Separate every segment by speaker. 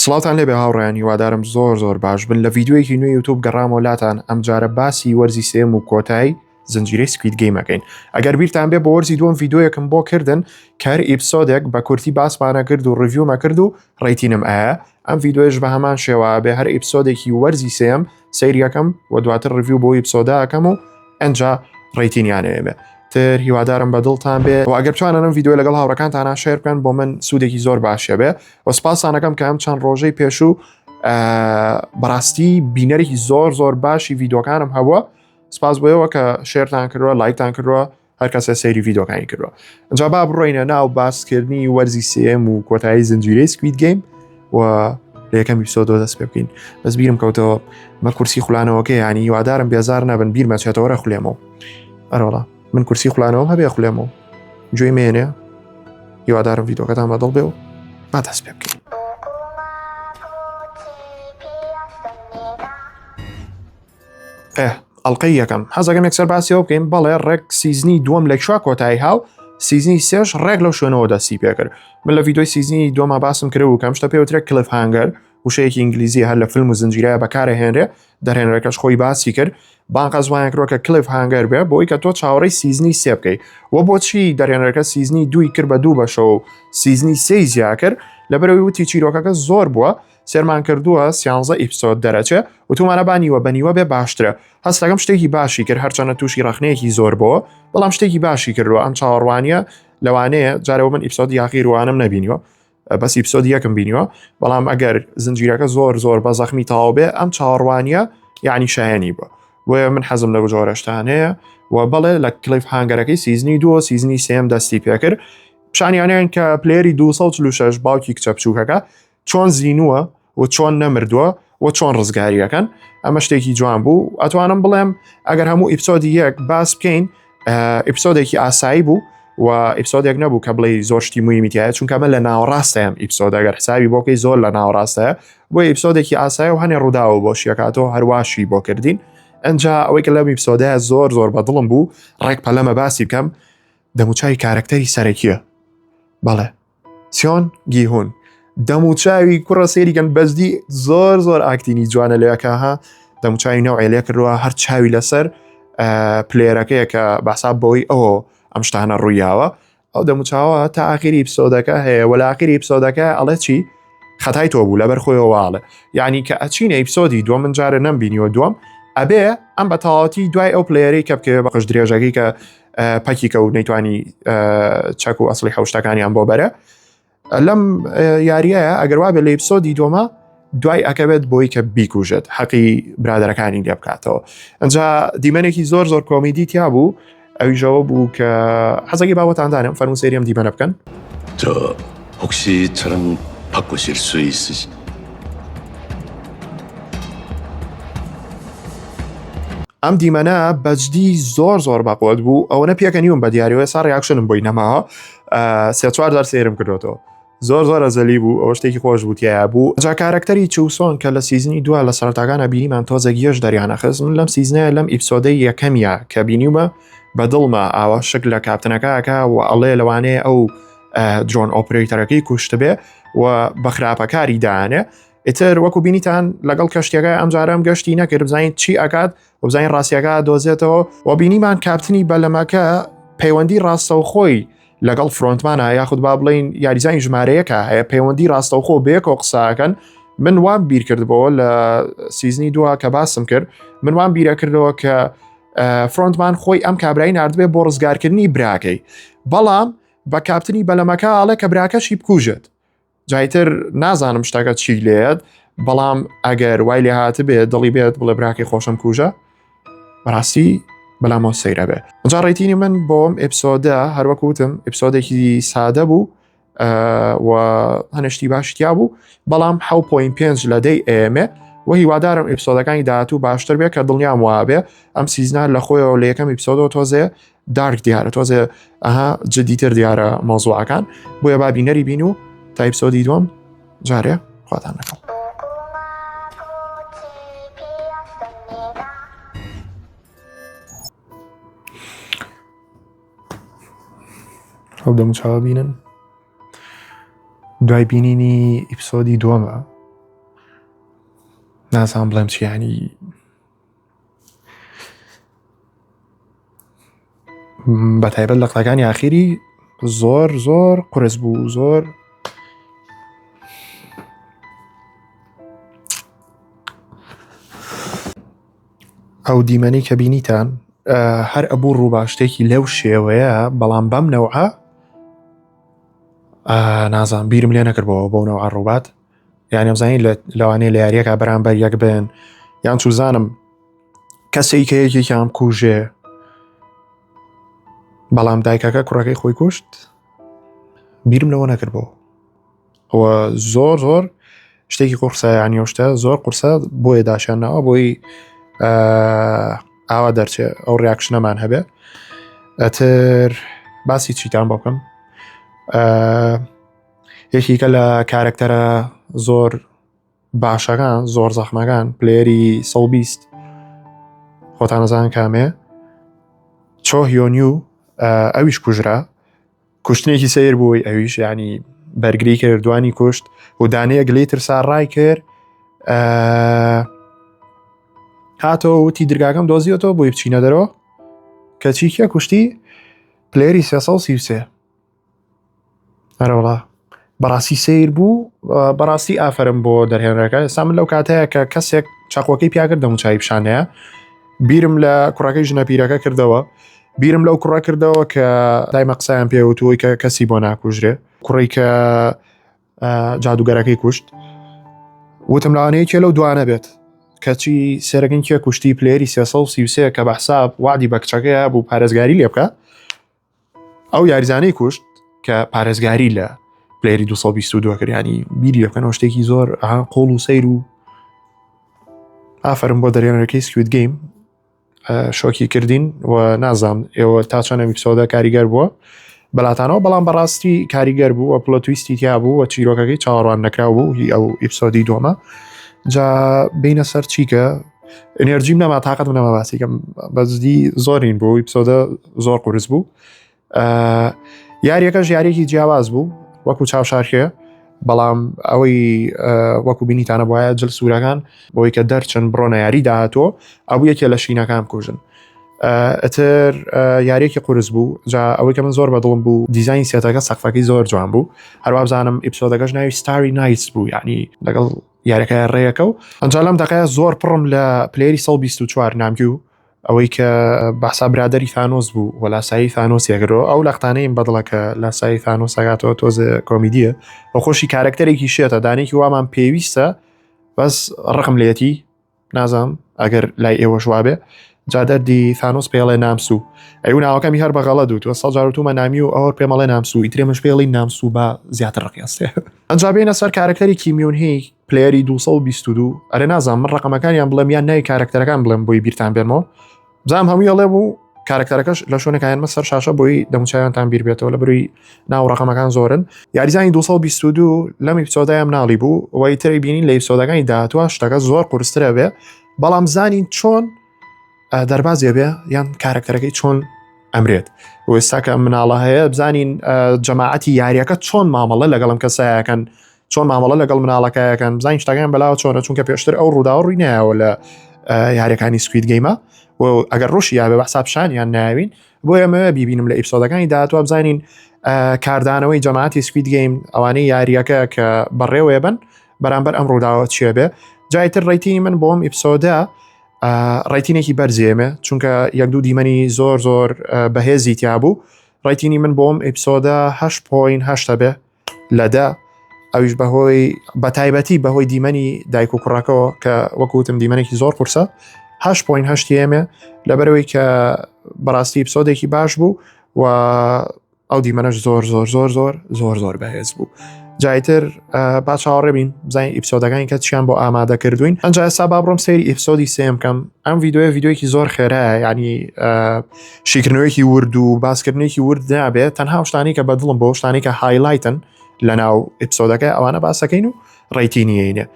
Speaker 1: سڵاوتان لێبێ هاوڕێیان هیوادارم زۆر زۆر باش بن لە ڤیدیۆیەکی نوێی یوتوب گەڕامەوە لاتان ئەمجارە باسی وەرزی سێم و کۆتایی زنجیرەی Squid Game ەکەین ئەگەر بیرتان بێ بۆ وەرزی دووەم ڤیدیۆیەکم بۆ کردن کە هەر episode ێک بە کورتی باسمانە کرد و review مە کرد و rating م ئایا ئەم ڤیدیۆیش بە هەمان شێوە بێ هەر episode ێکی وەرزی سێم سەیریەکەم و دواتر review بۆ episode ەکەم و ئەنجا rating یانەوێ تر هیوادارم بە دڵتان بێ و ئەگەر بتوانن ئەم ڤیدیۆ لەگەڵ هاوڕەکانتانا share بکەن بۆ من سوودێکی زۆر باشە بێ و سپاسانەکەم کە ئەم چەند ڕۆژەی پێشوو بەڕاستی بینەرێکی زۆر زۆر باشی ڤیدۆکانم هەبووە سپاس بۆیەوە کە share تان کردووە لایکتان کردووە هەر کەسێ سەیری ڤیدۆکانی کردووە ئەجا با بڕۆینە ناو باسکردنی وەرزی سێم و کۆتایی زنجیرەی Squid Game و لە یەکەم episode ەوە دەست پێ بکەین بەس بیرم کەوتەوە مە کورسی خولانەوەکە ینی هیوادارم بێزار نەبن بیرمەچێتەوە رە خولێمەوە ئەرۆڵا من کورسی خولانەوەم هەبێ خولێمەوە گوێی مێنێ هیوادارم ڤیدۆکەتان بەدڵ بێ و با دەست پێ بکەین. ئەڵلقەی یەکەم حەزەکەم یەکسەر باسیەوە بکەین بەڵێ ڕێک season ی دووەم لە کوێ کۆتایی هاو season ی سێش ڕێک لەو شوێنەوە دەستی پێکرد من لە ڤیدۆی season ی دووەما باسم کرد و کەم شتە پێوترێت cliffhanger وشەیەکی ئینگلیزی هەر لە فیلم و زنجیرە بەکارهێنرێ دەرهێنەرەکەش خۆی باسی کرد بانقە زوایان کرۆ کە cliffhanger بێ بۆی کە تۆ چاوەڕێی season ی سێ بکەی و بۆچی دەرهێنەرەکە season ی دووی کرد بە دوو بەشەوە و season ی سێی زیا کرد لەبەرەوەی وتی چیرۆکەکە زۆر بووە سێرمان کردووە سیانزە episode دەرەچێ وتومانە با نیوە بە نیوە بێ باشترە هەستەکەم شتێکی باشی کرد هەرچەنە تووشی ڕخنەیەکی زۆر بۆ بەڵام شتێکی باشی کردووە ئەم چاوەڕوانیە لەوانەیە جارەوە من episode یاخی ڕوانم نەبینیوە بەس episode یەکم بینیوە بەڵام ئەگەر زنجیرەکە زۆر زۆر بە زەخمی تەواو بێ ئەم چاوەڕوانیە یعنی شایەنی بووە بۆیە من حەزم لەو جۆرە شتانەیە و بەڵێ لە cliffhanger ەکەی season ی دووە season ی سێم دەستی پێکرد پیشانیانیان کە player ی 246 باوکی کچە بچووکەکە چۆن زینووە و چۆن نەمردووە و چۆن ڕزگاریەکەن ئەمە شتێکی جوان بوو ئەتوانم بڵێم ئەگەر هەموو episode ی یەک باس بکەین episode ێکی ئاسایی بوو و episode ێک نەبوو کە بڵێ زۆر شتی مویمی تایە چونکە ئەمە لە ناوەڕاستە ئەم episode ئەگەر حسابی بۆکەی زۆر لە ناوەڕاستە بۆ episode ێکی ئاسایی و هەنێ ڕووداوە بۆ شیەکاتەوە هەرواشی بۆ کردین ئەجا ئەوەی کە لەم episode ە زۆر زۆر بەدڵم بوو ڕێک پەلەمە باسی بکەم دەموچوی کارەکتەری سەرەکیە بەڵێ سیۆن گیهون دەموچاوی کوڕە سێریکەن بەجدی زۆر زۆر acting ی جوانە لەکە ها دەموچاوی نەوعێ لێ کردووە هەر چاوی لەسەر player ەکەیە کە باسا بۆی ئەوە ئەم شتانە ڕوویاوە ئەو دەموچاوە تا ئاخری episode ەکە هەیە وەلا ئاخری episode ەکە ئەڵێ چی خەتای تۆ بوو لەبەر خۆیەوە واڵێ یعنی کە ئەچینە episode ی دووەم من جارە نەم بینیوە دووەم ئەبێ ئەم بە تەواوەتی دوای ئەو player ەی کە بکەوێ بە قژ درێژەکەی کە پەکی کە و نەیتوانی چەک و ئەسڵی حوشتەکانیان بۆ بەرە لەم یاریە ئەگەر وابێ لە episode ی دووەمە دوای ئەکەوێت بۆی کە بیکوژێت حەقی برادەرەکانی لێ بکاتەوە ئەجا دیمەنێکی زۆر زۆر کۆمیدی تیا بوو ئەویشەوە بوو کە حەزەکەی باوەتاندانم فەرمو سەیری ئەم دیمەنە بکەن.
Speaker 2: 저 혹시 저랑 바꾸실 수 있으시?
Speaker 1: ئەم دیمەنە بەجدی زۆر زۆر بەقوت بوو ئەوەنە پێکەنیوم بە دیاریەوە سا reaction م بۆی نەماوە سێ چوار جار سێرم کردوێتەوە زۆر زۆر ئەزەلی بوو ئەوە شتێکی خۆش بوو تایە بوو جا کارەکتەری چوسۆن کە لە season ی دووە لە سەرتاکانە بینیمان تۆزێک یەش دەریانەخست من لەم season ە لەم episode ەی یەکەمیە کە بینیومە بە دڵمە ئاوا شک لە کاپتنەکەکە و ئەڵێ لەوانەیە ئەو drone operator ەکەی کوشتبێ و بە خراپەکاری دانێ ئیتر وەکو بینیتان لەگەڵ کەشتەکە ئەم جارەم گەشتی نەکرد بزانین چی ئەکات و بزانین ڕاستیەکە دۆزێتەوە و بینیمان کاپتنی بەلەمەکە پەیوەندی ڕاستەوخۆی لەگەڵ frontman ە یاخود با بڵین یاریزانی ژمارەیەکە هەیە پەیوەندی ڕاستەوخۆ بێکۆ قساکەن من وام بیرکردبەوە لە season ی دووە کە باسم کرد من وام بیرەکردەوە کە frontman خۆی ئەم کابرای نردبێ بۆ ڕزگارکردنی براکەی بەڵام بە کاپتنی بەلەمەکە ئاڵێ کە براکەشی بکوژێت جایتر نازانم شتەکە چی لێت بەڵام ئەگەر وای لێ هاتبێت دڵی بێت بڵێ براکەی خۆشم کوژە بەڕاستی بەلامەوە سەیرە بێ جا rating ی من بۆم episode ە هەروەک وتم episode ێکی سادە بوو و هەنشتی باشتیا بوو بەڵام 6.5 لە دەی ئێمێ و هیوادارم episode ەکانی داهاتوو باشتر بێ کە دڵنیام وابێ ئەم season ە لە خۆیەوە لە یەکەم episode ەوە تۆزێ dark دیارە تۆزێ ئەها جدیتر دیارە مەوزوعەکان بۆیە با بینەری بین و تا episode ی دووەم جارێ خواتان لەگەڵ. ئەو دەموچاوە بینن دوای بینینی episode ی دووەمە. نازانم بڵێم چی ینی بە تایبەت لە قسەکانی ئاخیری زۆر زۆر قرس بوو زۆر ئەو دیمەنی کە بینیتان هەر ئەبوو ڕووبا شتێکی لەو شێوەیە بەڵام بەم نەوعە نازان بیرم لێ نەکردبەوە بەو نەوە ڕووبات یان ئەمزانی لەوانەیە لە یاریەکە بەرامبەر یەک بن یان چوزانم کەسێک کە یەکێکیان کوژێ بەڵام دایکەکە کوڕەکەی خۆی کوشت بیرم لەوە نەکردبەوە ئەوە زۆر زۆر شتێکی قورسە ینی شتە زۆر قورسە بۆیە داشیان ناوە بۆی ئاوا دەرچێ ئەو reaction ەمان هەبێ ئەتر باسی چیتان بۆ بکەم یەکیکە لە کارەکتەرە زۆر باشەکان زۆر زەخمەکان player ی 120 خۆتانەزان کامێ چۆ هیۆنیو ئەویش کوژرا کوشتنێکی سیر بووی ئەویش ینی بەرگری کرد دوانی کوشت و دانەیەک لی ترسا ڕای کرد هاتەوە وتی درگاکەم دۆزیەتەوە بۆی بچینە دەرەوە کەچی کێ کوشتی player ی 333 ئەرەوەڵا بەڕاستی سیر بوو بەڕاستی ئافرم بۆ دەرهێنەرەکە ئێستا من لەو کاتەیە کە کەسێک چاقۆکەی پیاکرد دەموچوی پیشانەیە بیرم لە کوڕەکەی ژنە پیرەکە کردەوە بیرم لەو کوڕە کردەوە کە دایمە قسەیان پێوتووی کە کەسی بۆ ناکوژرێ کوڕی کە جادوگەرەکەی کوشت وتم لەوانەیە کێ لەو دوانە بێت کەچی سێرەکەن کێ کوشتی player ی 333 کە بە حساب وادی بە کچەکەی بوو پارێزگاری لێ بکە ئەو یاریزانەی کوشت کە پارێزگاری لە player ی 222 کرد ینی بیری لەکەنەوە شتێکی زۆر ئەها قۆڵ و سەیر و ئافرم بۆ دەرێنەرەکەی Squid Game شۆکی کردین و نازام ئێوە تا چەند episode ە کاریگەر بووە بەلاتانەوە بەڵام بەڕاستی کاریگەر بوو و plot twist ی تیا بوو و چیرۆکەکەی چاوەڕوان نەکراو بوو هی ئەو episode ی دووەمە جا بینە سەر چیکە energy م نەما تاقەتم نەما باسیکەم بەزدی زۆرین بوو episode ە زۆر قورس بوو یاریەکەش یاریێکی جیاواز بوو وەکو چاوشارکێ بەڵام ئەوەی وەکو بینیتانە وایە جل سوورەکان بۆی کە دەرچن بڕۆنە یاری داهاتوە ئەو یەکێ لە شینەکان بکوژن ئەتر یاریەکی قورس بوو جا ئەوەی کە من زۆر بەدڵم بوو دیزین set ەکە سەقفەکەی زۆر جوان بوو هەروە بزانم episode ەکەش ناوی Starry Nights بوو یعنی لەگەڵ یاریەکە ڕێیەکە و ئەنجا لەم دقەیە زۆر پڕم لە player ی 124 نامگیو ئەوەی کە باسا برادری ثانۆس بوو و لاسایی ثانۆس یەکرەوە ئەو لەختانەیم بەدڵە کە لاسایی ثانۆس ئەگاتەوە تۆزێ کۆمیدیە و خۆشی کارکتەرێکی شێتە دانێکی وامان پێویستە بەس ڕقم لێتی نازانم ئەگەر لای ئێوەش وابێ جا دەردی ثانۆس پێڵێ نامسوو ئەی و ناوەکەمی هەر بە غەڵەت وتووە سەد جار وتومە نامی و ئەوە پێمەڵێ نامسوو ئیترێ منش پێڵی نامسوو با زیاتر ڕقیاستێ ئەنجا بێنە سەر کارەکتەری کیمیونهی player ی 222 ئەرێ نازانم من ڕقەمەکانیان بڵێم یان ناوی کارەکتەرەکان بڵێم بۆی بیرتان بێنمەوە بزانم هەمووی ئەڵێ بوو کارەکتەرەکەش لە شوێنەکانمە سەر شاشە بۆی دەموچاویانتان بیر بێتەوە لە بروی ناو ڕقەمەکان زۆرن یاریزانی 222 لەم episode ای مناڵی بوو وای تری بینین لە episode ەکانی داهاتوە شتەکە زۆر قورسترە بێ بەڵام زانین چۆن دەربازێ بێ یان کارەکتەرەکەی چۆن ئەمرێت ئێستا کە مناڵە هەیە بزانین جەماعەتی یاریەکە چۆن مامەڵە لەگەڵم کەسایەکەن چۆن مامەڵە لەگەڵ مناڵەکەیەکەن بزانین شتەکان بەلاوە چۆنە چونکە پێشتر ئەو ڕووداوە ڕووی نایەوە لە یاریەکانی Squid Game ە و ئەگەر ڕۆشی یاێ بە حساب شانیان ناوین بۆ ئێمە بیبینم لە episode ەکانی داهاتوە بزانین کاردانەوەی جەماعەتی Squid Game ئەوانەی یاریەکە کە بەڕێوەیە بن بەرامبەر ئەم ڕووداوە چیە بێ جایتر rating ی من بۆم episode ە rating ێکی بەرزێمێ چونکە یەک دوو دیمەنی زۆر زۆر بەهێزی تیا بوو rating ی من بۆم episode ە 8.8 بێ لە دە ئەویش بەهۆی بەتایبەتی بەهۆی دیمەنی دایک و کوڕەکەەوە کە وەکوتم دیمەنێکی زۆر قورسە 8.8 ئێمێ لەبەرەوەی کە بەڕاستی episode ێکی باش بوو و ئەو دیمەنەش زۆر زۆر زۆر زۆر زۆر زۆر بەهێز بوو جایتر با چاوەڕێ بین بزانین episode ەکانی کە چیان بۆ ئامادە کردوین ئەنج ئێستا با بڕۆم سەیری episode ی سێم بکەم ئەم ڤیدیۆیە ڤیدیۆیەکی زۆر خێرایە ینی شیکردنەوەیەکی ورد و باسکردنێکی ورد نابێت تەنها شتانی کە بەدڵم بۆ شتانی کە highlight ن لە ناو episode ەکە ئەوانە باسەکەین و rating ینە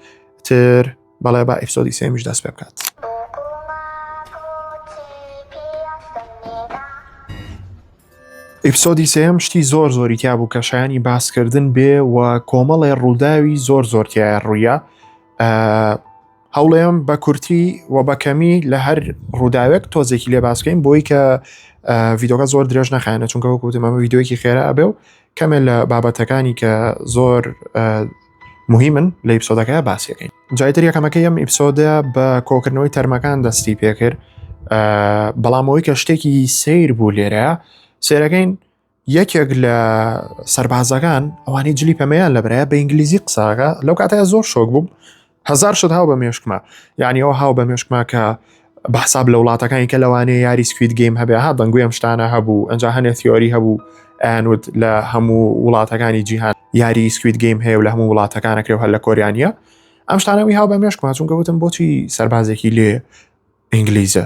Speaker 1: تر بەڵێ با episode ی سێمیش دەست پێ بکات. episode ی سێم شتی زۆر زۆری تیا بوو کە شایانی باسکردن بێ و کۆمەڵێ ڕووداوی زۆر زۆر تایە ڕوویە. هەوڵێم بە کورتی و بە کەمی لە هەر ڕووداوێک تۆزێکی لێ باسکەین بۆی کە ڤیدۆکە زۆر درێژ نەخایەنە چونکە وەکو وتم ئەمە ڤیدۆیەکی خێرا ئەبێ و کەمێ لە بابەتەکانی کە زۆر مهمن لە episode ەکە باسیەکەین جایتر یەکەمەکەی ئەم episode ە بە کۆکردنەوەی تەرمەکان دەستی پێکرد بەڵام ئەوەی کە شتێکی سیر بوو لێرە سێرەکەین یەکێک لە سەربازەکان ئەوانەی جلی پەمەیان لەبرایە بە ئینگلیزی قساکە لەو کاتەیە زۆر شۆک بووم هزار شت هاو بە مێشکما یعنی ئەو هاو بە مێشکما کە بە حساب لە وڵاتەکانی کە لەوانەیە یاری Squid Game هەبێ ها دەنگوی ئەم شتانە هەبوو ئەنج هەنێ theory هەبوو ئەیانوت لە هەموو وڵاتەکانی جیهان یاری Squid Game هەیە و لە هەموو وڵاتەکانەکرێ هەر لە کۆریانە ئەم شتانەوەی هاو بە مێشکما چونکە وتم بۆچی سەربازێکی لێ ئینگلیزە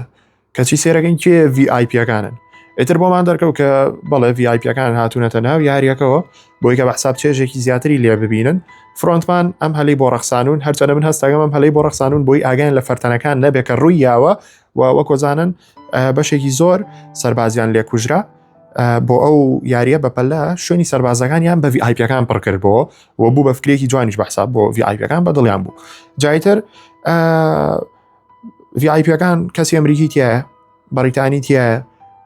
Speaker 1: کەچی سێرەکەین کێ VIP ەکانن ئیتر بۆمان دەرکەوت کە بەڵێ VIP ەکان هاتوونەتە ناو یاریەکەەوە بۆی کە بە حساب چێژێکی زیاتری لێ ببینن frontman ئەم هەلی بۆ ڕەخسانون هەرچەنە من هەستەکەم ئەم هەلی بۆ ڕەخسانون بۆی ئاگیان لە فەرتەنەکان نەبێ کە ڕووی یاوە و وەکۆزانن بەشێکی زۆر سەربازیان لێکوژرا بۆ ئەو یاریە بەپەلە شوێنی سەربازەکانیان بە VIP ەکان پڕکرد بۆ و بوو بە فکرێکی جوانیش بە حساب بۆ VIP ەکان بە دڵیان بوو جایتر VIP ەکان کەسی ئەمریکی تایە بەریتانی تایە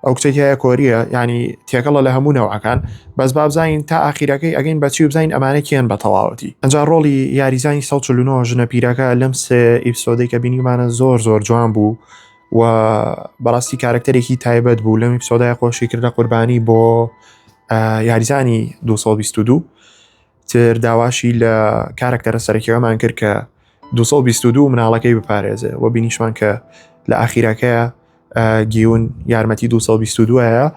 Speaker 1: ئەو کچە تایە کۆریە ینی تێکەڵە لە هەموو نەوەکان بەس بابزانین تا ئاخیرەکەی ئەگەین بەچی و بزانین ئەمانە کێن بە تەواوەتی ئەجا ڕۆڵی یاریزانی 1940 ژنە پیرەکە لەم سێ episode ەی کە بینیمانە زۆر زۆر جوان بوو و بەڕاستی کارکتەرێکی تایبەت بوو لەم episode ای خۆشی کردە قوربانی بۆ یاریزانی 222 تر داواشی لە کارکتەرە سەرەکیەکەمان کرد کە 222 مناڵەکەی بپارێزێ و بینیشمان کە لە ئاخیرەکەیە گیون یارمەتی 222ە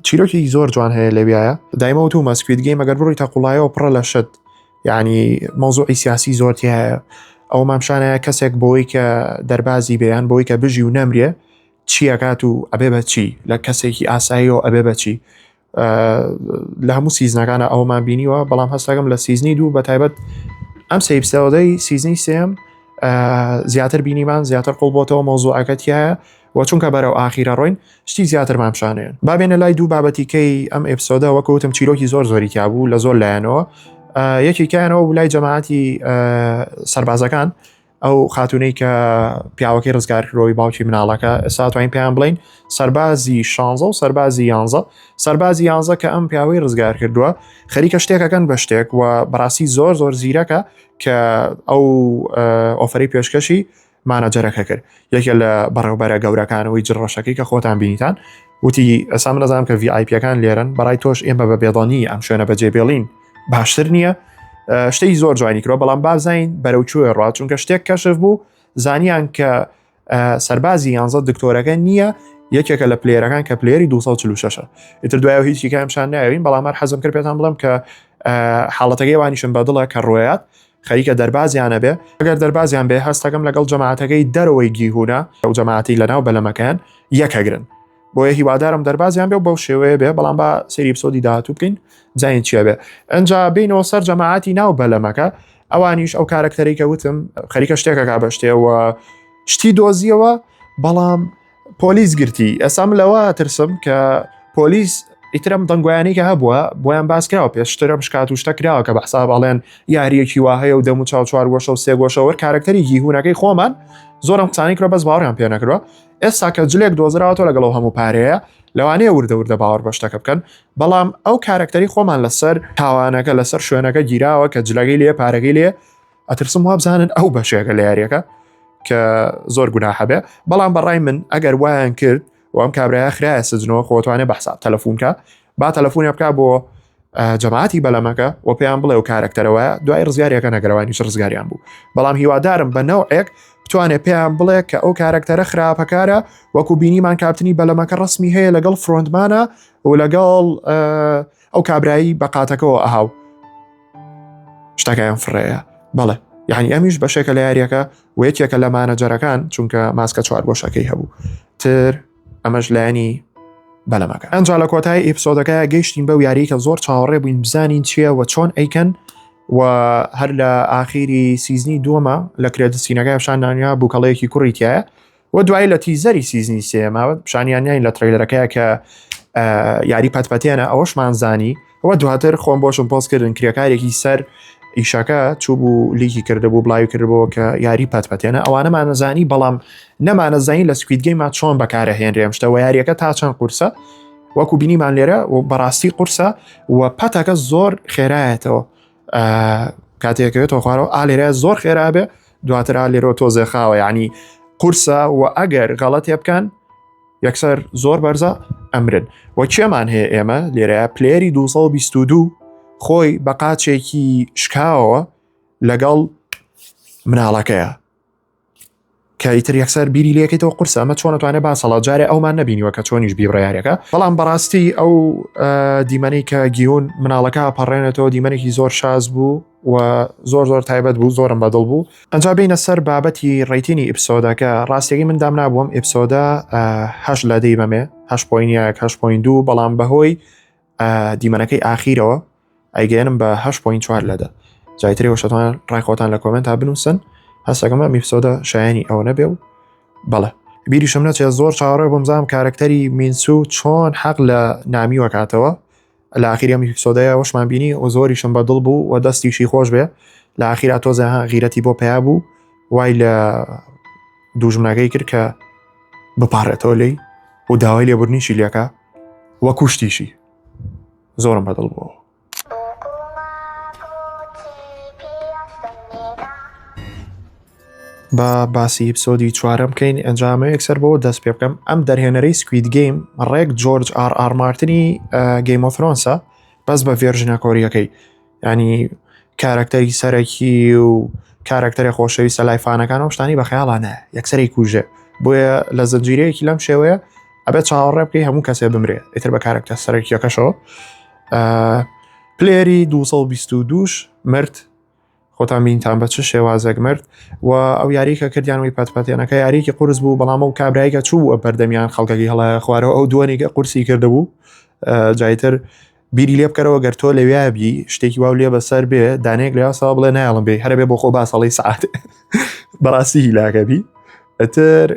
Speaker 1: چیرۆکی زۆر جوان هەیە لەویایە دایمە وتومە Squid Game ئەگەر بڕی تا قوڵایەوە پڕە لە شت یعنی مەوزوعی سیاسی زۆر تایە ئەو مامشانەیە کەسێک بۆی کە دەربازی بێیان بۆی کە بژی و نەمرێ چیەکات و ئەبێ بەچی لە کەسێکی ئاساییەوە ئەبێ بەچی لە هەموو season ەکانە ئەومان بینیوە بەڵام هەستەکەم لە season ی دوو بە تایبەت ئەم سێ episode ەی season ی سێم زیاتر بینیمان زیاتر قوڵ بۆتەوە مەوزوعەکە تایە و چونکە بەرەو ئاخیرە ڕۆین شتی زیاترمان پیشانەیە بابێنە لای دوو بابەتیکەی ئەم episode ە وەکوتم چیرۆکی زۆر زۆری تیا بوو لە زۆر لایەنەوە یەکێکیانەوە لای جەماعەتی سەربازەکان ئەو خاتونەی کە پیاوەکەی ڕزگار کرۆی باوکی مناڵەکە ئێستا توانین پێیان بڵین سەربازی شانزە و سەربازی یانزە سەربازی یانزە کە ئەم پیاوەی ڕزگار کردووە خەریکە شتێکەکەن بە شتێک و بەڕاستی زۆر زۆر زیرەکە کە ئەو offer ی پێشکەشی manager ەکە کرد یەکێ لە بەڕێوبەرە گەورەکانەوەی جڕەشەکەی کە خۆتان بینیتان وتی ئەسا من نەزانم کە VIP ەکان لێرن بەڕای تۆش ئێمە بە بێدەنگی ئەم شوێنە بەجێ بێڵین باشتر نییە شتێکی زۆر جوانی کرۆ بەڵام بازین بەرەو کوێ ڕات چونکە شتێک کەشف بوو زانیان کە سەربازی یانزە دکتۆرەکە نییە یەکێکە لە player ەکان کە player ی 246 ئیتر دوای هیچی کام شان ناوین بەڵام هەر حەزم کرد پێتان بڵم کە حاڵەتەکەی وانیشم بەدڵە کە ڕۆیات خەریکە دەربازیانە بێ ئەگەر دەربازیان بێ هەستەکەم لەگەڵ جەماعەتەکەی دەرەوەی گیهونە ئەو جەماعەتی لەناو بەلەمەکەیان یەکەگرن بۆیە هیوادارم دەربازیان بێ و بەو شێوەیە بێ بەڵام با سەیری episode ی داهاتوو بکەین بزانین چیە بێ ئەنجا بینەوە سەر جەماعەتی ناو بەلەمەکە ئەوانیش ئەو کارەکتەری کە وتم خەریکە شتێکەکە بەشتێەوە شتی دۆزیەوە بەڵام پۆلیس گرتی ئێستا من لەوە ترسم کە پۆلیس ئیترم دەنگۆیانی کە هەبووە بۆیان باس کراوە پێشترم شکات و شتە کراوە کە بە حساب ئەڵێن یاریەکی وا هەیە و دەم و چاو چوار گۆشە و سێ گۆشەوە کارکتەری گیهونەکەی خۆمان زۆرم قسانی کرا بەس باوەڕیان پێ نەکردوە ئێستا کە جلێک دۆزراوەتەوە لەگەڵ ئەو هەموو پارەیە لەوانەیە وردە وردە باوەڕ بە شتەکە بکەن بەڵام ئەو کارەکتەری خۆمان لەسەر تاوانەکە لەسەر شوێنەکە گیراوە کە جلەکەی لێ پارەکەی لێ ئەترسم وابزانن ئەو بەشێکە لە یاریەکە کە زۆر گوناحە بێ بەڵام بەڕای من ئەگەر وایان کرد و ئەم کابراە خراە سجنەوە خۆتوانێ بە حساب تەلەفۆنکە با تەلەفۆنە بک بۆ جەماعەتی بەلەمەکە و پێیان بڵێ و کارەکتەرەوە دوای ڕزگاریەکە نەگەرەوانیش ڕزگاریان بوو بەڵام هیوادارم بە نەوعێک بتوانێت پێیان بڵێ کە ئەو کارەکتەرە خراپەکارە وەکو بینیمان کاپتنی بەلەمەکە ڕسمی هەیە لەگەڵ frontman ە و لەگەڵ ئەو کابرایی بە قاتەکەەوە ئەهاو شتەکەیان فڕەیە بەڵێ یعنی ئەمیش بەشێکە لە یاریەکە و یەکێکە لە manager ەکان چونکە ماسکە چوار گۆشەکەی هەبوو تر ئەمەش لایەنی بەلەمەکە ئەنجا لە کۆتایی episode ەکە گەیشتین بەو یاری کە زۆر چاوەڕێ بووین بزانین چییە و چۆن ئەیکەن و هەر لە ئاخیری season ی دووەمە لە credit scene ەکە پیشاندانیا بووکەڵەیەکی کوڕی تایە و دوایی لە teaser ی season ی سێمە پیشانیان نیین لە trailer ەکەیە کە یاری پەتپەتێنە ئەوەشمان زانی ئەوە دواتر خۆم بۆشم پۆست کردن کرێکارێکی سەر ئیشەکە چوو بوو leak ی کردبوو بڵاوی کردبەوە کە یاری پەتپەتێنە ئەوانەمانەزانی بەڵام نەمانەزانی لە Squid Game ا چۆن بەکارەهێنرێ ئەم شتەوە یاریەکە تا چەند قورسە وەکو بینیمان لێرە و بەڕاستی قورسە و پەتەکە زۆر خێرایەتەوە کاتێکەوێتەوە خوارەوە ئا لێرە زۆر خێرا بێ دواتر ئا لێرەوە تۆزێ خاوە ینی قورسە و ئەگەر غەڵەتێ بکەن یەکسەر زۆر بەرزە ئەمرن و کێمان هەیە ئێمە لێرە player ی 222 خۆی بە قاچێکی شکاوە لەگەڵ مناڵەکەیە کە ئیتر یەکسەر بیری لەکەیتەوە قورسە ئەمە چۆن توانێت باسەڵا جارێ ئەومان نبینیوە کە چۆنیش بیبڕیارەکە بەڵام بەڕاستی ئەو دیمەنەی کە گیون مناڵەکە پەڕێنێتەوە دیمەنێکی زۆر شاز بوو و زۆر زۆر تایبەت بوو زۆرم بەدڵ بوو ئەجا بینە سەر بابەتی rating ی episode ەکە ڕاستیەکەی من دام نابووم episode ە هەش لە دەی بەمێ هەش point یەک هەش point دوو بەڵام بەهۆی دیمەنەکەی ئاخیرەوە ئەیگەێنم بە 8.4 لە دە جایتری وەشتوان ڕای خۆتان لە comment ا بنووسن هەستەکەم ئەم episode ە شایانی ئەوە نەبێ و بەڵێ بیریشم نەچێت زۆر چاوەڕێ بووم زام کارکتەری مینسو چۆن حەق لە نامی وەکاتەوە لە ئاخیری ئەم episode ەیە وەشمان بینی و زۆریشم بە دڵ بوو و دەستیشی خۆش بێ لە ئاخیرا تۆزە غیرەتی بۆ پیا بوو وای لە دوژمنەکەی کرد کە بپارێتەوە لی و داوای لێبوردنیشی لەکە وە کوشتیشی زۆرم بەدڵ بووەوە. با باسی episode ی چوارەم بکەین ئەنجامە یەکسەر بۆ دەست پێ بکەم ئەم دەرهێنەرەی Squid Game ڕێک جۆرج ئار ئار مارتنی Game of Thrones ە بەس بە version ە کۆریەکەی ینی کارکتەری سەرەکی و کارکتەری خۆشەویستە لای fan ەکان و شتانی بە خەیاڵانە یەکسەری کوژێ بۆیە لە زنجیرەیەکی لەم شێوەیە ئەبێت چاوەڕێ بکەی هەموو کەسێ بمرێ ئیتر بە کارکتەر سەرەکیەکەشەوە player ی 222 مرد خۆتان بینتان بە چ شێوازێک مرد و ئەو یاریکە کردیانەوەی پەتپەتێنەکە یاریکی قورس بوو بەڵام ئەو کابرایکە چوو بەردەمیان خەڵکەکی هەڵە خوارەوە ئەو دووەنیکە قورسی کردبوو جایتر بیری لێ بکەرەوە گەر تۆ لەویا بی شتێکی واو لێ بەسەر بێ دانەیەک لە یاساوە بڵێ نایەڵم بێ هەرە بێ بۆ خۆ باسەڵی سعات بەڕاستی هیلاکە بی ئەتر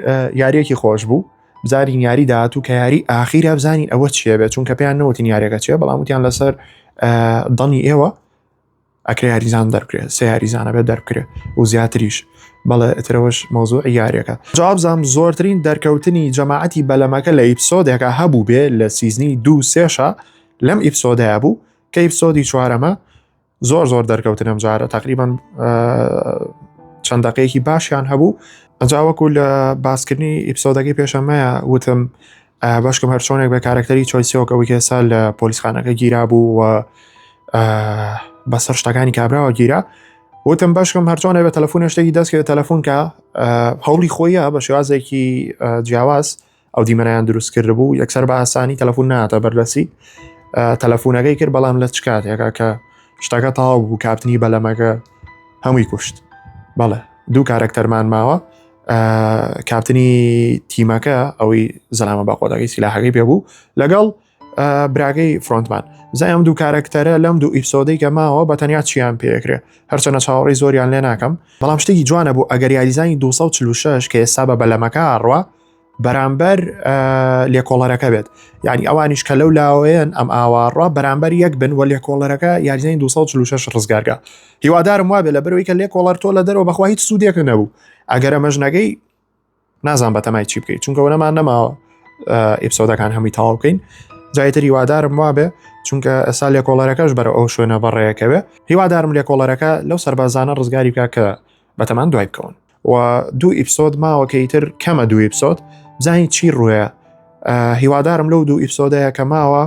Speaker 1: یاریەکی خۆش بوو بزانین یاری داهاتوو کە یاری ئاخیرە بزانین ئەوە چیە بێت چونکە پێیان نەوتین یاریەکە چیە بەڵام وتیان لەسەر دەنی ئێوە ئەکرێ یاریزان دەربکرێت سێ یاریزانە بێت دەربکرێت و زیاتریش بەڵێ ئەترەوەش مەوزوع یاریەکە جوابزانام زۆرترین دەرکەوتنی جەماعەتی بەلەمەکە لە episode ێکە هەبوو بێ لە season ی دوو سێشە لەم episode ەیە بوو کە episode ی چوارەمە زۆر زۆر دەرکەوتن ئەم جارە تقریبان چەند دقەیەکی باشیان هەبوو ئەجا وەکو لە باسکردنی episode ەکەی پێشەمەیە وتم بەشکم هەرچۆنێک بە کارکتەری چۆیسیۆک ئەوەی کە ئێستا لە پۆلیسخانەکە گیرا بوو و بەسەر شتەکانی کابراوە گیرا وتم بەشکم هەرچۆنێ بە تەلەفۆن شتێکی دەستکرێت تەلەفۆن کە هەوڵی خۆیە بە شێوازێکی جیاواز ئەو دیمەنیان دروست کرد بوو یەکسەر بە ئاسانی تەلەفۆن ناتە بەردەسی تەلەفۆنەکەی کرد بەڵام لە چ کاتێکا کە شتەکە تەواو بوو کاپتنی بەلەمەکە هەمووی کوشت بەڵێ دوو کارەکتەرمان ماوە کاپتنی تیمەکە ئەوەی زەلامە بەقۆدەکەی سیلاحەکەی پێبوو لەگەڵ براگەی frontman زای ئەم دوو کارەکتەرە لەم دوو episode ەی کە ماوە بە تەنیا چیان پێکرێ هەرچەنە چاوەڕی زۆریان لێ ناکەم بەڵام شتێکی جوانە بوو ئەگەر یاریزانی 246 کە ئێستا بە بەلەمەکە ئەڕوا بەرامبەر لێکۆڵەرەکە بێت یعنی ئەوانیش کە لەو لاوەیەن ئەم ئاواڕە بەرامبەر یەک بن و لێکۆڵەرەکە یاریزانی 246 ڕزگارگە هیوادارم وابێ لە بەرەوەی کە لێکۆڵەر تۆ لە دەرەوە بەخوا هیچ سوودێکە نەبوو ئەگەر ئەمەش نەگەی نازان بەتەمای چی بکەیت چونکە وەنەمان نەماوە episode ەکان هەمووی تەواو بکەین جایتر هیوادارم وابێ چونکە ئێستا لێکۆڵەرەکەش بەرە ئەو شوێنە بەڕێەکەوێ هیوادارم لێکۆڵەرەکە لەو سەربازانە ڕزگاری بکە کە بەتەمان دوای بکەون و دوو episode ماوە کە ئیتر کەمە دوو episode بزانین چی ڕوویە هیوادارم لەو دوو episode ەیە کە ماوە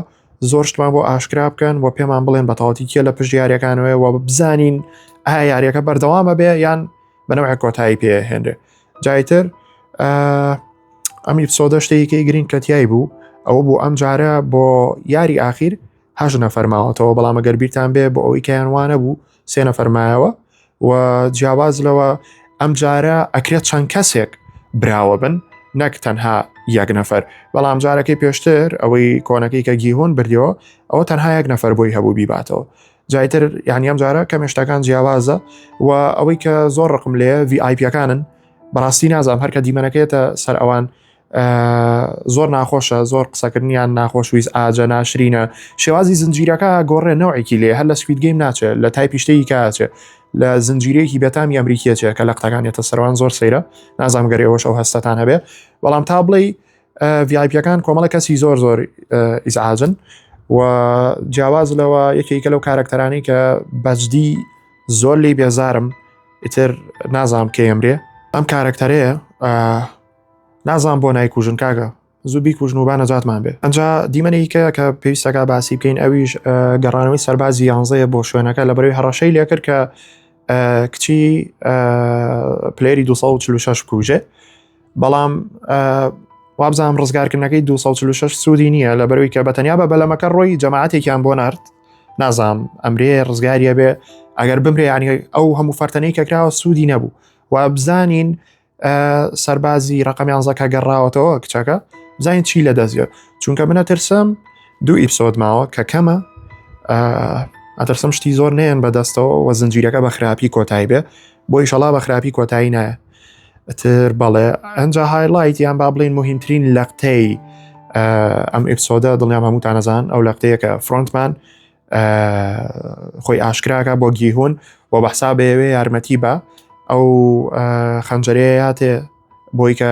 Speaker 1: زۆر شتمان بۆ ئاشکرا بکەن و پێمان بڵێن بە تەواوەتی کێ لە پشت یاریەکانەوەی و بزانین ئایا یاریەکە بەردەوامە بێ یان بەنەوە کۆتایی پێهێنرێ جایتر ئەم episode ە شتێکی گرنگ کە تیای بوو ئەوە بوو ئەم جارە بۆ یاری ئاخیر هەشت نەفەر ماوەتەوە بەڵام ئەگەر بیرتان بێ بۆ ئەوەی کەیان وانە بوو سێ نەفەر مایەوە و جیاواز لەوە ئەم جارە ئەکرێت چەند کەسێک براوە بن نەک تەنها یەک نەفەر بەڵام جارەکەی پێشتر ئەوەی کۆنەکەی کە گیهۆن بردیەوە ئەوە تەنها یەک نەفەر بۆی هەبوو بیباتەوە جایتر یعنی ئەم جارە کەمێ شتەکان جیاوازە و ئەوەی کە زۆر ڕقم لێ VIP ەکانن بەڕاستی نازانم هەرکە دیمەنەکەیەتە سەر ئەوان. زۆر ناخۆشە زۆر قسەکردنیان ناخۆش ویز ئاجە ناشرینە شێوازی زنجیرەکە گۆڕێ نەوەیەکی لێ هەر لە Squid Game ناچێت لە type ی شتێکی کاچێ لە زنجیرەیەکی بێتامی ئەمریکیە چێ کە لە قتەکان یەتە سەروان زۆر سەیرە نازانم گەر ئێوەش ئەو هەستەتان هەبێ بەڵام تا بڵێ VIP یەکان کۆمەڵە کەسی زۆر زۆر ئیزعاجن و جیاواز لەوە یەکێکە لەو کارکتەرانی کە بەجدی زۆر لی بێزارم ئیتر نازانم کێ ئەمرێ ئەم کارکتەرەیە نازانم بۆ نایکوژن کاکە زوو بیکوژن و با نەجاتمان بێ ئەجا دیمەنێکە کە پێویستەکە باسی بکەین ئەویش گەڕانەوەی سەربازی یانزەیە بۆ شوێنەکە لە بەرەوەی هەڕەشەی لێکرد کە کچی player ی 246 بکوژێ بەڵام وابزانام ڕزگارکردنەکەی 246 سوودی نییە لە بەرەوەی کە بە تەنیا بە بەلەمەکە ڕۆی جەماعەتێکیان بۆ نرد نازانم ئەمرێ ڕزگاریە بێ ئەگەر بمرێ ینی ئەو هەموو فەرتەنەی کە کراوە سوودی نەبوو و بزانین سەربازی ڕقم یانزەکە گەڕاوەتەوە کچەکە بزانین چی لە دەستگە چونکە منە ترسم دوو episode ماوە کە کەمە ئەترسم شتی زۆر نێن بەدەستەوە و زنجیرەکە بە خراپی کۆتایی بێ بۆ ئیشەڵا بە خراپی کۆتایی نایە تر بەڵێ ئەنجا highlight یان با بڵین مهمترین لەقتەی ئەم episode ە دڵنیام هەمووتان ئەزان ئەو لەقتەیە کە فرۆنتمان خۆی ئاشکراکە بۆ گیهون و بەحسا بەیەوێ یارمەتی بە ئەو خەنجەرەیە بۆی کە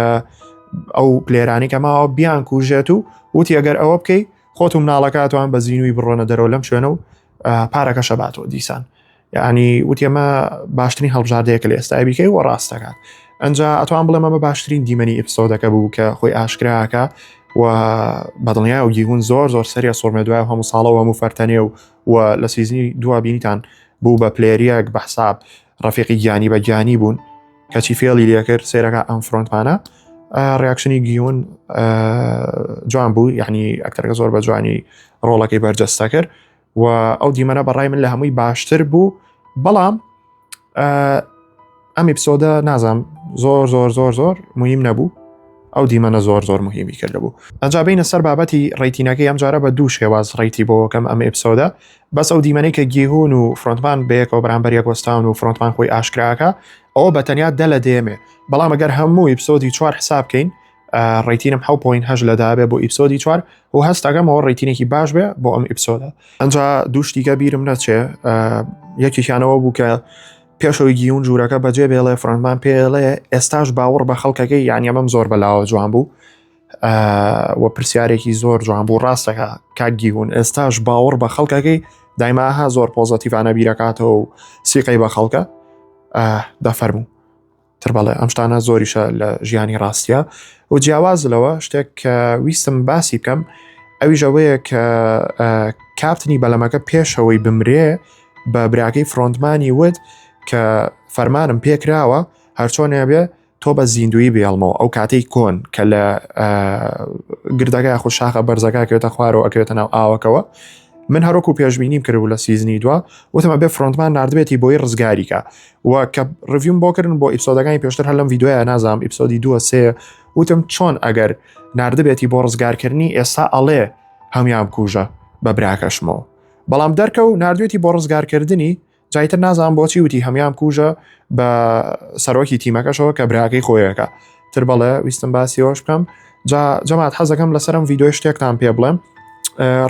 Speaker 1: ئەو player انی کە ماوە بیان کوژێت و وتی ئەگەر ئەوە بکەی خۆت و مناڵەکە توان بە زیینوی بڕۆنە دەرەوە لەم شوێنە و پارەکە شەباتەوە دیسان یعنی وتی ئەمە باشترین هەڵبژاردەیەکە لە ئێستا بیکەی و ڕاست دەکات ئەنجا ئەتوان بڵێم ئەمە باشترین دیمەنی episode ەکە بوو کە خۆی ئاشکراکە و بەدڵنیا و گیهون زۆر زۆر سەریە سۆرمێ دوای هەموو ساڵەوە هەموو فەرتەنێ و و لە season ی دوا بینیتان بوو بە player ێک بە حساب ڕەفیقی گیانی بە گیانی بوون کەچی فێڵی لێکرد سێرەکە ئەم فرۆنتمانە reaction ی گیون جوان بوو یعنی ئەکتەرەکە زۆر بە جوانی ڕۆڵەکەی بەرجەستە کرد و ئەو دیمەنە بەڕای من لە هەمووی باشتر بوو بەڵام ئەم episode ە نازانم زۆر زۆر زۆر زۆر مهم نەبوو ئەو دیمەنە زۆر زۆر مهمی کرد بوو ئەجا بینە سەر بابەتی rating ەکەی ئەم جارە بە دوو شێواز rate ی بۆکەم ئەم episode ە بەس ئەو دیمەنەی کە گیهون و فرۆنتمان بەیەکەوە بەرامبەر یەکۆستاون و فرۆنتمان خۆی ئاشکراکە ئەوە بە تەنیا دە لە دێمێ بەڵام ئەگەر هەموو episode ی چوار حساب بکەین rating م 7.8 لە دابێ بۆ episode ی چوار و هەستەکەمەوە rating ێکی باش بێ بۆ ئەم episode ە. ئەنجا دوو شتیکە بیرم نەچێ یەکێکیانەوە بوو کە پێشەوەی گیون ژوورەکە بەجێ بێڵێ فرۆنتمان پێڵێ ئێستاش باوەڕ بە خەڵکەکەی یان ئەمەم زۆر بەلاوە جوان بوو و پرسیارێکی زۆر جوان بوو ڕاستەکە کاک گیون ئێستاش باوەڕ بە خەڵکەکەی دایماها زۆر positive انە بیرەکاتەوە و سیقەی بە خەڵکە دەفەرموو تر بەڵێ ئەم شتانە زۆریشە لە ژیانی ڕاستە و جیاواز لەوە شتێک کە ویستم باسی بکەم ئەویش ئەوەیە کە کاپتنی بەلەمەکە پێشەوەی بمرێ بە براکەی فرۆنتمانی وت کە فەرمانم پێکراوە هەرچۆنێ بێ تۆ بە زیندوی بێڵمەوە ئەو کاتەی کۆن کە لە گردەکە یاخود شاخە بەرزەکە کەوێتە خوارەوە ئەکەوێتە ناو ئاوەکەوە من هەروەکو پێشبینیم کردبوو لە season ی دوا وتم ئەبێ فرۆنتمان نردبێتی بۆی ڕزگاریکە و کە review م بۆ کردن بۆ episode ەکانی پێشتر هەر لەم ڤیدیۆیە نازانم episode ی دووە سێ وتم چۆن ئەگەر نردبێتی بۆ ڕزگارکردنی ئێستا ئەڵێ هەموان بکوژە بە براکەشمەوە بەڵام دەرکە و نردوێتی بۆ ڕزگارکردنی جا ئیتر نازانم بۆچی وتی هەموان بکوژە بە سەرۆکی تیمەکەشەوە کە براکەی خۆیەکە تر بەڵێ ویستم باسی ئەوش بکەم جا جەماعەت حەزەکەم لەسەرم ڤیدیۆی شتێکتان پێ بڵێم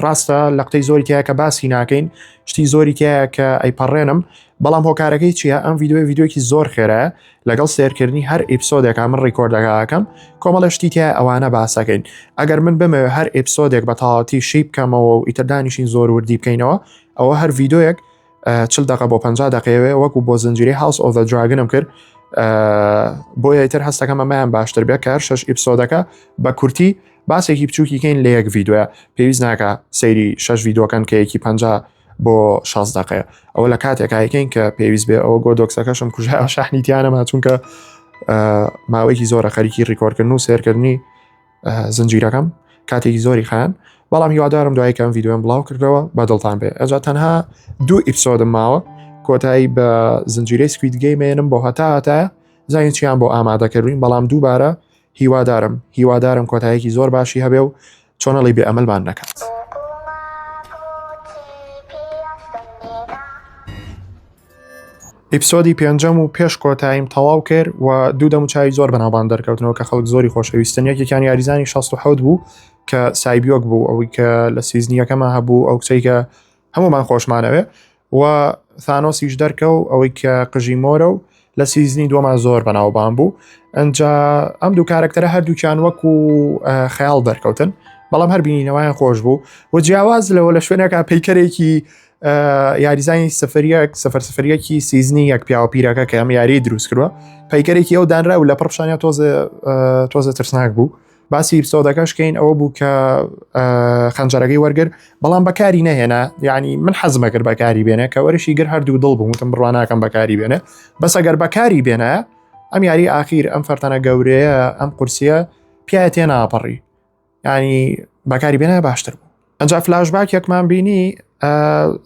Speaker 1: ڕاستە لەقتەی زۆری تایە کە باسی ناکەین شتی زۆری تایە کە ئەیپەڕێنم بەڵام هۆکارەکەی چییە ئەم ڤیدیۆی ڤیدیۆکی زۆر خێرایە لەگەڵ سێرکردنی هەر episode ێکا من record ەکەکەم کۆمەڵە شتی تیا ئەوانە باسەکەین ئەگەر من بمەوێ هەر episode ێک بە تەواوەتی شی بکەمەوە و ئیتر دانیشین زۆر وردی بکەینەوە ئەوە هەر ڤیدیۆیەک چل دقە بۆ 50 دقەیەوێ وەکو بۆ زنجیرەی House of Dragon م کرد بۆیە ئیتر هەستەکەم ئەمەیان باشتر بێ کە هەر شەش episode ەکە بە کورتی باسێکی بچووکیکەین لە یەک ڤیدیۆە پێویست ناکە سەیری شەش ڤیدیۆکەن کە یەکی 50 بۆ 16 دقەیە ئەوە لە کاتێکایکەین کە پێویست بێ ئەوە گۆدۆکسەکەشم کوژا شەحنی تیانەما چونکە ماوەیەکی زۆرە خەریکی record کردن و سێرکردنی زنجیرەکەم کاتێکی زۆری خیان بەڵام هیوادارم دوای کەم ڤیدیۆم بڵاو کردەوە بە دڵتان بێ ئەجا تەنها دوو episode م ماوە کۆتایی بە زنجیرەی Squid Game ێنم بۆ هەتا هەتایە زانین چیان بۆ ئامادەکردوین بەڵام دووبارە هیوادارم هیوادارم کۆتایەکی زۆر باشی هەبێ و چۆنەڵی بێ ئەمەلمان نەکات. episode ی پێنجەم و پێش کۆتاییم تەواو کرد و دوو دەموچاوی زۆر بەناوبانگ دەرکەوتنەوە کە خەڵک زۆری خۆشەویستن یەکێکیان یاریزانی 16 بوو کە سایبیۆک بوو ئەوەی کە لە season ی یەکەما هەبوو ئەو کچەی کە هەمومان خۆشمانەوێ و ثانۆسیش دەرکەو ئەوەی کە قژی مۆرە و لە season ی دووەمان زۆر بەناوبان بوو ئەجا ئەم دوو کارکتەرە هەردووکیان وەکو خەیاڵ دەرکەوتن بەڵام هەر بینینەوەیان خۆش بوو و جیاواز لەوە لە شوێنێکا پەیکەرێکی یاریزانی سفریەک سفر سفریەکی season ی یەک پیاوە پیرەکە کە ئەم یاری دروست کردووە پەیکەرێکی ئەو دانرا و لە پڕشانیا تۆزێ تۆزە ترسناک بوو باسی episode ەکەش کەین ئەوە بوو کە خەنجەرەکەی وەرگر بەڵام بەکاری نەهێنا یعنی من حەزمە کرد بەکاری بێنێ کە وەرشی گر هەردوو دڵ بوو وتم بڕواناکەم بەکاری بێنێ بەس ئەگەر بەکاری بێنە ئەم یاری ئاخیر ئەم فەرتەنە گەورەیە ئەم قورسیە پیاە تێناپەڕی ینی بەکاری بێنە باشتر بوو ئەجا flashback ێکمان بینی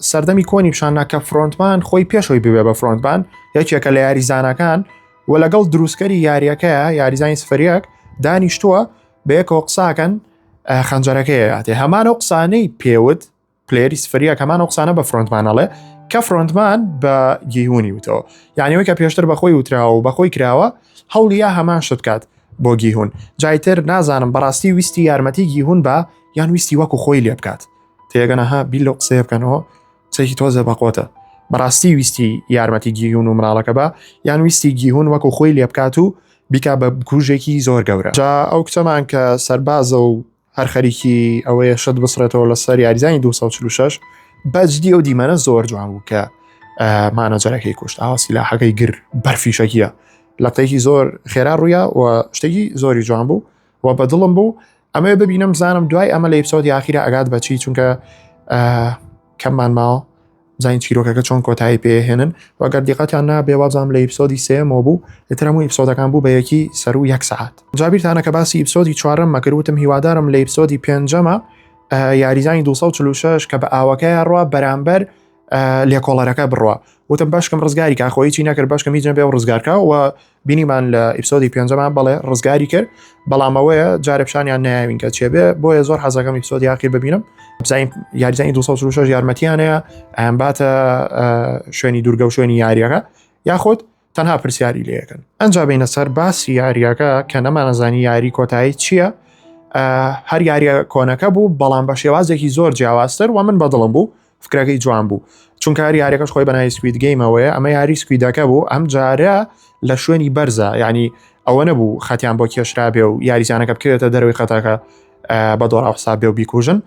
Speaker 1: سەردەمی کۆنی پیشاننا کە frontman خۆی پێشەوەی ببێ بە frontman یەکێکە لە یاریزانەکان و لەگەڵ دروستکەری یاریەکەیە یاریزانی سفریەک دانیشتووە بەیەکەوە قساکەن خەنجەرەکەی هاتێ هەمان و قسانەی پێوت player ی سفریەک هەمان ئەو قسانە بە frontman ئەڵێ کە frontman بە گیهونی وتەوە یانەوەی کە پێشتر بەخۆی وتراوە و بەخۆی کراوە هەوڵیا هەمان شت بکات بۆ گیهون جایتر نازانم بەڕاستی ویستی یارمەتی گیهون بە یان ویستی وەکو خۆی لێ بکات تێگەنەها بیر لەو قسەیە بکەنەوە قسەیەکی تۆزە بەقۆتە بەڕاستی ویستی یارمەتی گیهون و مناڵەکە بە یان ویستی گیهون وەکو خۆی لێ بکات و بیکا بە بکوژێکی زۆر گەورە جا ئەو کچەمان کە سەربازە و هەر خەریکی ئەوەیە شت بسڕێتەوە لەسەر یاریزانی 246 بەجدی ئەو دیمەنە زۆر جوان بوو کە مانەجەرەکەی کوشت ئاوا سیلاحەکەی گر بەرفیشەکیە لەقەیەکی زۆر خێرا ڕوویا و شتێکی زۆری جوان بوو و بە دڵم بوو ئەمەوێ ببینم زانم دوای ئەمە لە episode ی ئاخیرا ئەگات بەچی چونکە کەممان ماوە بزانین چیرۆکەکە چۆن کۆتایی پێهێنن و گەر دیقەتیان نابێ وابزانام لە episode ی سێمەوە بوو ئیتر هەموو episode ەکان بوو بە یەکی سەر و یەک سەعات جابیرتانە کە باسی episode ی چوارەم مەکرد وتم هیوادارم لە episode ی پێنجەمە یاریزانی 246 کە بە ئاوەکەی ڕوا بەرامبەر لێکۆڵەرەکە بڕوا وتم باشکەم ڕزگاری کا خۆی چی نەکرد باشکەم هیچ نەبێ و ڕزگارکە و بینیمان لە episode ی پێنجەمان بەڵێ ڕزگاری کرد بەڵام ئەوەیە جارێ پیشانیان ناوین کە چێبێ بۆیە زۆر حەزەکەم episode ی ئاخیر ببینم بزانین یاریزانی 246 یارمەتیانەیە ئەیان باتە شوێنی دوورگە و شوێنی یاریەکە یاخود تەنها پرسیاری لەکەن ئەنجا بینە سەر باسی یاریەکە کە نەمانەزانی یاری کۆتایی چییە هەر یاریە کۆنەکە بوو بەڵام بە شێوازێکی زۆر جیاوازتر و من بەدڵم بوو فکرەکەی جوان بوو چونکە هەر یاریەکەش خۆی بەناوی Squid Game ەوەیە ئەمە یاری Squid ەکە بوو ئەم جارە لە شوێنی بەرزە ینی ئەوە نەبوو خەتیان بۆ کێشرابێ و یاریزانەکە بکەوێتە دەروی خەتەکە بە دۆڕا حساب بێ و بیکوژن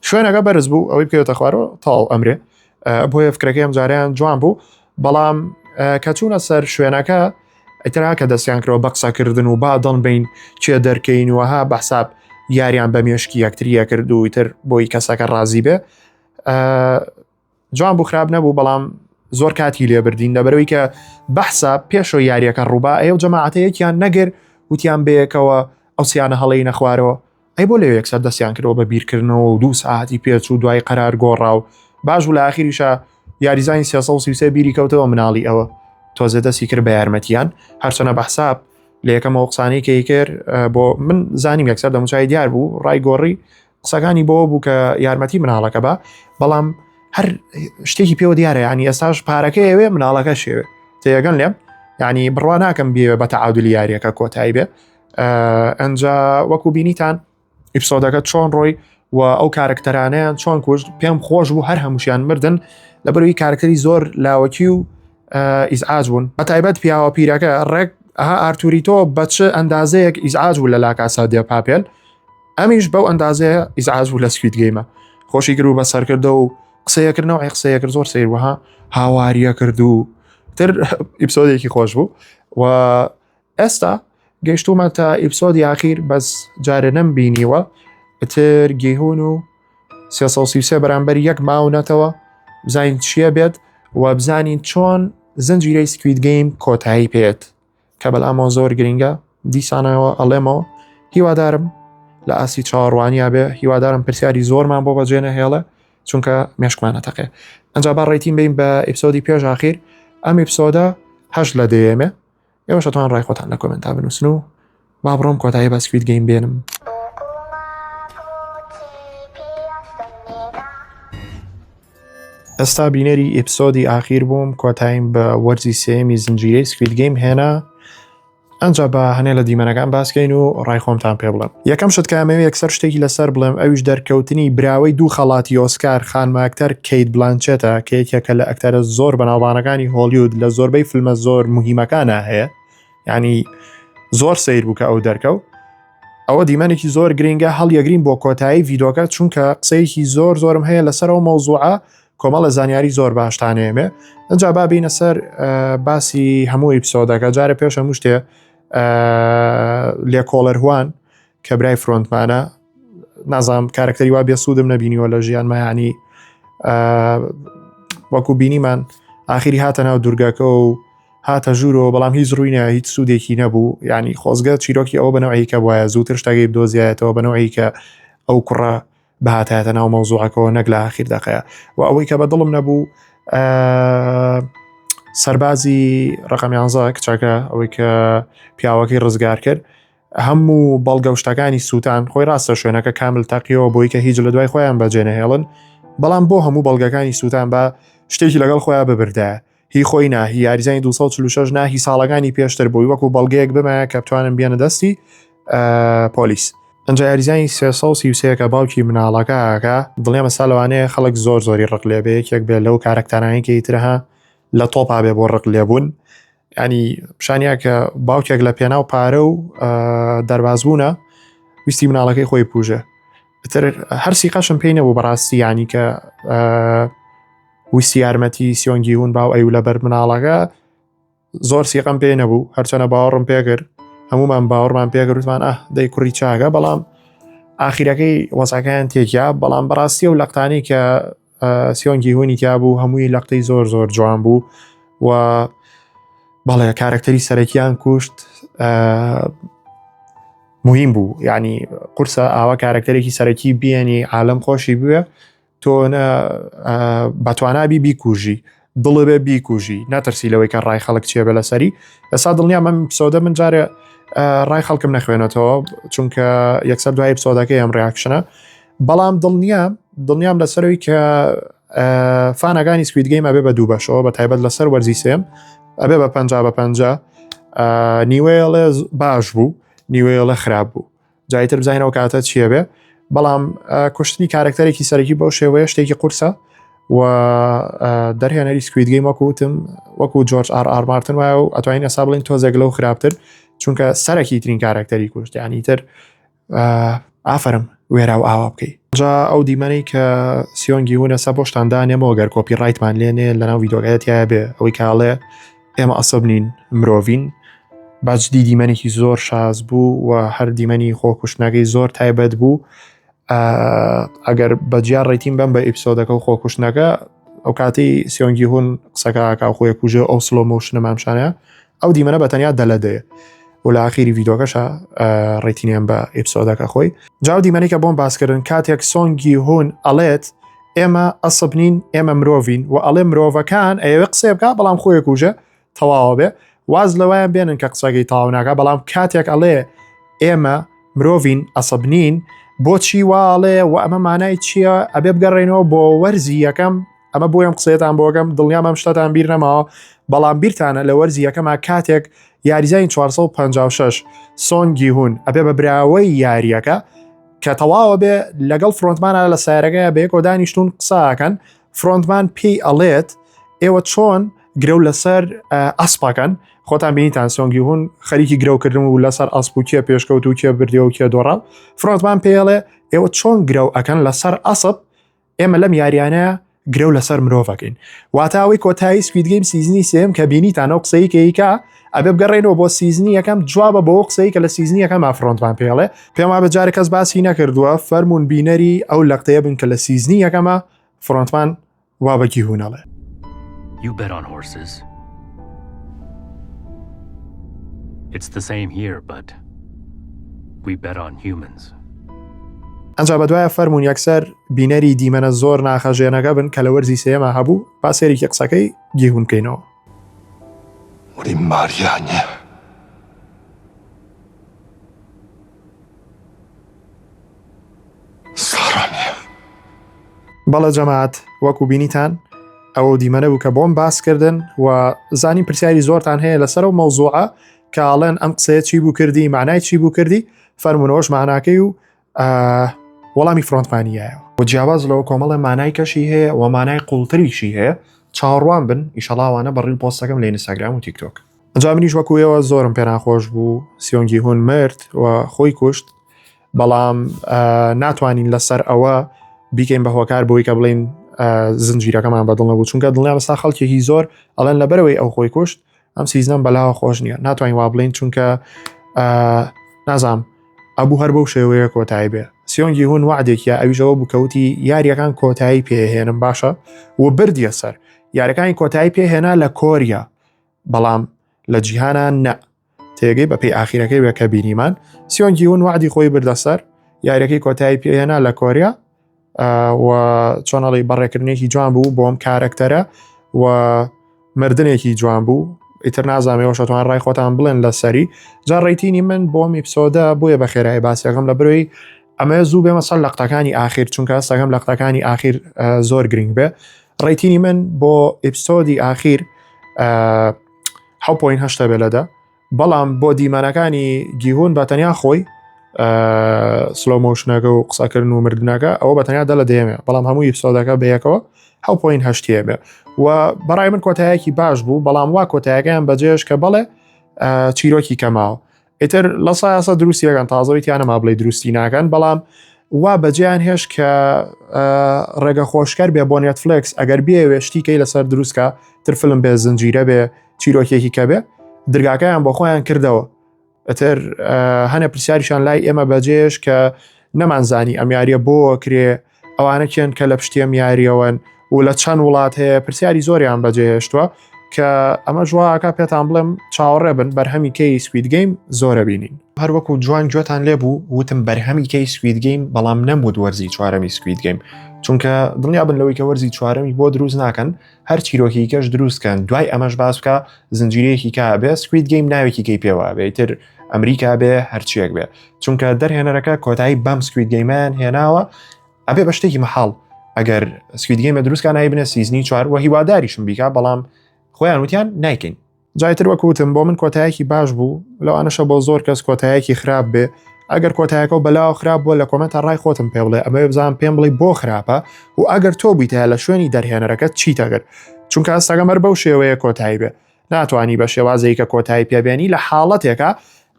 Speaker 1: شوێنەکە بەرز بوو ئەوەی بکەوێتە خوارەوە تاو ئەمرێ بۆیە فکرەکەی ئەم جاریان جوان بوو بەڵام کە چوونە سەر شوێنەکە ئیترا کە دەستیان کردەوە بە قسەکردن و با دڵ بین چێ دەرکەین وەها بەحساب یاریان بە مێشکی یەکتریە کرد و ئیتر بۆی کەسەکە ڕازی بێ جوان بوو خراپ نەبوو بەڵام زۆر کاتی لێبردین لەبەرەوەی کە بەحسا پێشەوە یاریەکە ڕووبا ئەو جەماعەتەیەکیان نەگر وتیان بەیەکەوە ئەو سیانە هەڵەی نەخوارەوە ئەی بۆ لەوێ یەکسەر دەستیان کردەوە بە بیرکردنەوە و دوو ساعتی پێچوو دوای قەرار گۆڕا و باش بوو لە ئاخیریشا یاریزانی 333 بیری کەوتەوە مناڵی ئەوە تۆزێ دەستی کرد بە یارمەتیان هەرچەنە بە حساب لە یەکەمەوە قسانەی کەی کرد بۆ من زانیم یەکسەر دەموچای دیار بوو ڕای گۆڕی قسەکانی بۆ بوو کە یارمەتی مناڵەکە بە بەڵام هەر شتێکی پێوە دیارە ینی ئێستاش پارەکە ئەوێ مناڵەکە شێوێ تێگەن لێم ینی بڕوا ناکەم بێ بە تەعادلی یاریەکە کۆتایی بێ ئەجا وەکو بینیتان episode ەکە چۆن ڕۆی و ئەو کارکتەرانیان چۆن کوشت پێم خۆش بوو هەر هەمووشیان مردن لە بەروی کارکتەری زۆر لاوەکی و ئیزعاج بوون بە تایبەت پیاوە پیرەکە ڕێک ئەها ئارتوریتۆ بە چ ئەندازەیەک ئیزعاج بوو لە لاکاسا دێ پاپێل ئەمیش بەو ئەندازەیە ئیزعاج بوو لە Squid Game ە خۆشی کرد و بە سەرکردە و قسەیەکردنەوە ئەی قسەیەکرد زۆر سیر وەها هاواریە کرد و تر episode ێکی خۆش بوو و ئێستا گەیشتومە تا episode ی ئاخیر بەس جارێ نەم بینیوە ئتر گیهون و 333 بەرامبەر یەک ماونەتەوە بزانین چییە بێت و بزانین چۆن زنجیرەی Squid Game کۆتایی پێت کە بەلامەوە زۆر گرنگە دیسانەوە ئەڵێمەوە هیوادارم لە ئاسی چاوەڕوانیا بێ هیوادارم پرسیاری زۆرمان بۆ بەجێ نەهێڵێ چونکە مێشکمانە تەقێ ئەجا با rating بین بە episode ی پێش ئاخیر ئەم episode ە هەش لە دەیەمێ ئێوەش ئەتوان ڕای خۆتان لە comment ا بنووسن و با بڕۆم کۆتایی بە Squid Game بێنم. ئێستا بینەری episode ی ئاخیر بووم کۆتاییم بە وەرزی سێیەمی زنجیرەی Squid Game هێنا ئەنجا بە هەنێ لە دیمەنەکان باسکەین و ڕای خۆمتان پێ بڵێم یەکەم شت کە ئەمەوێ یەکسەر شتێکی لەسەر بڵێم ئەویش دەرکەوتنی براوەی دوو خەڵاتی ئۆسکار خانمە ئەکتەر کەیت بلانچێتە کە یەکێکە لە ئەکتەرە زۆر بەناوبانەکانی هۆلیود لە زۆربەی فیلمە زۆر مهمەکانە هەیە ینی زۆر سیر بوو کە ئەو دەرکەوت ئەوە دیمەنێکی زۆر گرنگە هەڵیەگرین بۆ کۆتایی ڤیدۆکە چونکە قسەیەکی زۆر زۆرم هەیە لەسەر ئەو مەوزوعە کۆمەڵە زانیاری زۆر باشتانێمێ ئەجا با بینە سەر باسی هەموو episode ەکە جارە پێش هەموو شتێ لێکۆڵەرهوان کە برای frontman ە نازانم کارکتەری وا بێسوودم نەبینیوە لە ژیانمە ینی وەکو بینیمان ئاخیری هاتە ناو دوورگەکە و هاتە ژوورەوە بەڵام هیچ ڕووی نایە هیچ سوودێکی نەبوو یعنی خۆزگە چیرۆکی ئەوە بەنەوەی کە وایە زووتر شتەکەی بدۆزیایەتەوە بەنەوەی کە ئەو کوڕە بهاتایەتە ناو مەوزوعەکەەوە نەک لە ئاخیر دەقەیە و ئەوەی کە بە دڵم نەبوو سەربازی ڕقم یانزە کچەکە ئەوەی کە پیاوەکەی ڕزگار کرد هەموو بەڵگە و شتەکانی سووتان خۆی ڕاستە شوێنەکە کامل تەقیەوە بۆی کە هیچ لە دوای خۆیان بەجێ نەهێڵن بەڵام بۆ هەموو بەڵگەکانی سووتان بە شتێکی لەگەڵ خۆیان ببردایە هی خۆی نا هی یاریزانی 246 نا هی ساڵەکانی پێشتر بووی وەکو بەڵگەیەک بمایە کە بتوانن بێنە دەستی پۆلیس ئەنجا یاریزانی 333 کە باوکی مناڵەکە ئاکا دڵنیام ئێستا لەوانەیە خەڵک زۆر زۆری ڕق لێ بێ یەکێک بێ لەو کارەکتەرانەی کە ئیترها لە تۆپا بێ بۆ ڕق لێبوون ینی پیشانیا کە باوکێک لە پێناو پارە و دەربازبوونە ویستی مناڵەکەی خۆی بکوژێ ئیتر هەر سیقەشم پێی نەبوو بەڕاستی ینی کە ویستی یارمەتی سیۆنگی هون باو ئەیو لەبەر مناڵەکە زۆر سیقەم پێ نەبوو هەرچەنە باوەڕم پێکرد هەمومان باوەڕمان پێگرتمان ئە دەی کوڕی چاکە بەڵام ئاخیرەکەی وەزعەکەیان تێکیا بەڵام بەڕاستی و لەقتانی کە سیۆنگی هونی تیا بوو هەمووی لەقتەی زۆر زۆر جوان بوو و بەڵێ کارەکتەری سەرەکیان کوشت مهم بوو ینی قورسە ئاوا کارەکتەرێکی سەرەکی بێنی عالم خۆشی بوێ تۆ بەتوانابی بیکوژی دڵێ بێ بیکوژی ناترسی لەوەی کە ڕای خەڵک چێ بە لەسەری ئێستا دڵنیا من episode ە من جارێ ڕای خەڵکم نەخوێنێتەوە چونکە یەکسەر دوای episode ەکەی ئەم reaction ە بەڵام دڵنیام دڵنیام لەسەرەوەی کە fan ەکانی Squid Game ئەبێ بە دوو بەشەوە بە تایبەت لەسەر وەرزی سێم ئەبێ بە پ بە پ نیوەیەڵێ باش بوو نیوەیەڵێ خراپ بوو جایتر بزانین ئەو کاتە چییە بێ بەڵام کوشتنی کارکتەرێکی سەرەکی بەو شێوەیە شتێکی قورسە و دەرهێنەری Squid Game وەکو وتم وەکو جۆرج ئار ئار مارتن وایە و ئەتوانین ئێستا بڵین تۆزێک لەو خراپتر چونکە سەرەکی ترین کارکتەری کوشت ینی تر ئافرم وێرا و ئاوا بکەی جا ئەو دیمەنەی کە سیۆنگی هونە سە بۆشتان دانێمەوە گەر copyright مان لێنێ لەناو ڤیدۆگایەتایە بێ ئەوەی کاڵێ ئێمە ئەسب نین مرۆڤین بەجدی دیمەنێکی زۆر شاز بوو و هەر دیمەنی خۆکوشتنەکەی زۆر تایبەت بوو ئەگەر بەجیا rating بم بە episode ەکە و خۆکوشتنەکە ئەو کاتی سیۆنگی هون قسەکە خۆی کوژێ ئەو slow motion ە مامشانەیە ئەو دیمەنە بە تەنیا دەلەدەیە و لە ئاخیری ڤیدۆکەشە rating یان بە episode ەکە خۆی جاو دیمەنێکە بۆم باسکردن کاتێک سۆنگی هون ئەڵێت ئێمە ئەسپ نین ئێمە مرۆڤین و ئەڵێ مرۆڤەکان ئەیەوێ قسێ بکە بەڵام خۆی کوژە تەواوە بێ واز لەوایان بێنن کە قسەکەی تەواو ناکە بەڵام کاتێک ئەڵێ ئێمە مرۆڤین ئەسپ نین بۆچی واڵێ و ئەمە مانای چییە ئەبێ بگەڕێنەوە بۆ وەرزی یەکەم ئەمە بۆ ئەم قسەیەتان بۆگەم دڵنیام ئەم شتتان بیر نەماوە بەڵام بیرتانە لە وەرزی یەکەما کاتێک یاریزانی 456 سۆنگی هون ئەبێ بە براوەی یاریەکە کە تەواوە بێ لەگەڵ frontman ە لە سیارەکەی بەیەکەوە دانیشتون قساکەن frontman پێی ئەڵێت ئێوە چۆن گرەو لەسەر ئەسپەکەن خۆتان بینیتان سۆنگی هون خەریکی گرەوکردن و لەسەر ئەسپ و کێ پێشکەوت و کێ بردەوە و کێ دۆڕا frontman پێڵێ ئێوە چۆن گرەو ئەکەن لەسەر ئەسپ ئێمە لەم یاریانە گرەو لەسەر مرۆڤەکەین واتە ئەوەی کۆتایی Squid Game season ی سێم کە بینیتانە و قسەی کەیکا ئەبێ بگەڕێنەوە بۆ season ی یەکەم جوابە بۆ قسەی کە لە season ی یەکەم frontman پێڵێ پێم وابە جارێک کەس باسی نەکردووە فەرمونون بینەری ئەو لەقتەیە بن کە لە season ی یەکەمە frontman وا بە گیهونەڵێ.
Speaker 2: You bet on horses. It's the same here, but we bet on humans.
Speaker 1: ئەنجا بەدوایە فەرموون یەکسەر بینەری دیمەنە زۆر ناخەژێنەکە بن کە لە وەرزی سێیەما هەبوو با سەیرێکی قسەکەی گیهون بکەینەوە.
Speaker 2: 우린 말이 아니야. 사람이야.
Speaker 1: بەڵێ جەماعەت وەکو بینیتان. ئەوە دیمەنە بوو کە بۆم باسکردن و زانیم پرسیاری زۆرتان هەیە لەسەر و مەوزوعە کە ئاڵێن ئەم قسەیە چی بوو کردی معنای چی بوو کردی فەرمونەوەش معناکەی و وەڵامی frontman ی یایەوە و جیاواز لەوە کۆمەڵە مانای کەشی هەیە و مانای قوڵتریشی هەیە چاوەڕوان بن ئیشەڵاوانە بە reel post ەکەم لە ئینستاگرام و تیکتۆک. ئەنجا منیش وەکو ئێوە زۆرم پێناخۆش بوو سیۆنگی هون مرد و خۆی کوشت بەڵام ناتوانین لەسەر ئەوە بیکەین بە هۆکار بۆی کە بڵین زنجیرەکەمان بەدڵ نەبوو چونکە دڵنیا بەستا خەڵکێکی زۆر ئەڵێن لەبەرەوەی ئەو خۆی کوشت ئەم season ەم بەلاوە خۆش نییە ناتوانین وا بڵین چونکە نازام ئەبوو هەر بەو شێوەیە کۆتایی بێ سیۆنگی هون وعدێکە ئەویشەوە بکەوتی یاریەکان کۆتایی پێهێنم باشە و بردیە سەر یاریەکانی کۆتایی پێهێنا لە کۆریا بەڵام لە جیهانە نە تێگەی بەپی ئاخیرەکەی بێ کە بینیمان سیۆنگی هون وعدی خۆی بردە سەر یاریەکەی کۆتایی پێهێنا لە کۆریا و چۆنەڵی بەڕێکردنێکی جوان بوو بۆم کارەکتەرە و مردنێکی جوان بوو ئیتر نازانم ئێوەش ئەتوان ڕای خۆتان بڵێن لەسەری جا rating ی من بۆم episode ە بۆیە بە خێرایی باسیەکەم لە برۆی ئەمە زوو بێمە سەر لەقتەکانی ئاخیر چونکە سەگەم لەقتەکانی ئاخیر زۆر گرنگ بێ rating ی من بۆ episode ی ئاخیر 7.8 بێ لەدە بەڵام بۆ دیمەنەکانی گیهون بە تەنیا خۆی slow motion ەکە و قسەکردن و مردنەکە ئەوە بە تەنیا دە لە دەیەمێ بەڵام هەموو episode ەکە بەیەکەوە هەو point هەشتیە بێ و بەڕای من کۆتایەکی باش بوو بەڵام وا کۆتایەکەیان بەجێش کە بەڵێ چیرۆکی کەماوە ئیتر لە سایاسە دروستیەکان تازەوەی تیانە ما بڵێ دروستی ناکەن بەڵام وا بەجێیان هێش کە ڕێگە خۆشکەر بێ بۆ نێتفلێکس ئەگەر بێوێ شتیکەی لەسەر دروستکە تر فلم بێ زنجیرە بێ چیرۆکێکی کە بێ درگاکەیان بۆ خۆیان کردەوە ئەتر هەنە پرسیاریشان لای ئێمە بەجێش کە نەمانزانی ئەم یاریە بۆ کرێ ئەوانە کێن کە لە پشتی ئەم یاریەوەن و لە چەند وڵات هەیە پرسیاری زۆریان بەجێهێشتووە کە ئەمە ژواکە پێتان بڵێم چاوەڕێ بن بەرهەمی کەی Squid Game زۆرە بینین. هەروەکو جوان گوێتان لێ بوو وتم بەرهەمی کەی Squid Game بەڵام نەموت وەرزی چوارەمی Squid Game چونکە دڵنیا بن لەوەی کە وەرزی چوارەمی بۆ دروست ناکەن هەر چیرۆکی کەش دروست کەن دوای ئەمەش باس بکە زنجیرەیەکی کا بێ Squid Game ناوێکی کەی پێوە بێ ئیتر ئەمریکا بێ هەرچیەک بێ چونکە دەرهێنەرەکە کۆتایی بەم Squid Game یان هێناوە ئەبێ بە شتێکی مەحاڵ ئەگەر Squid Game ە دروستکان نایبنە season ی چوار وە هیواداریشم بیکا بەڵام خۆیان وتیان نایکەین جایتر وەک وتم بۆ من کۆتایەکی باش بوو لەوانەشە بۆ زۆر کەس کۆتایەکی خراپ بێ ئەگەر کۆتایەکە و بەلاوە خراپ بووە لە comment ا ڕای خۆتم پێ بڵێ ئەمەوێ بزانم پێم بڵێ بۆ خراپە و ئەگەر تۆ بیتە لە شوێنی دەرهێنەرەکە چیتەگەر چونکە ئەستەکەم هەر بەو شێوەیە کۆتایی بێ ناتوانانی بە شێوازێک کە کۆتایی پێبێنی لە حاڵەتێکە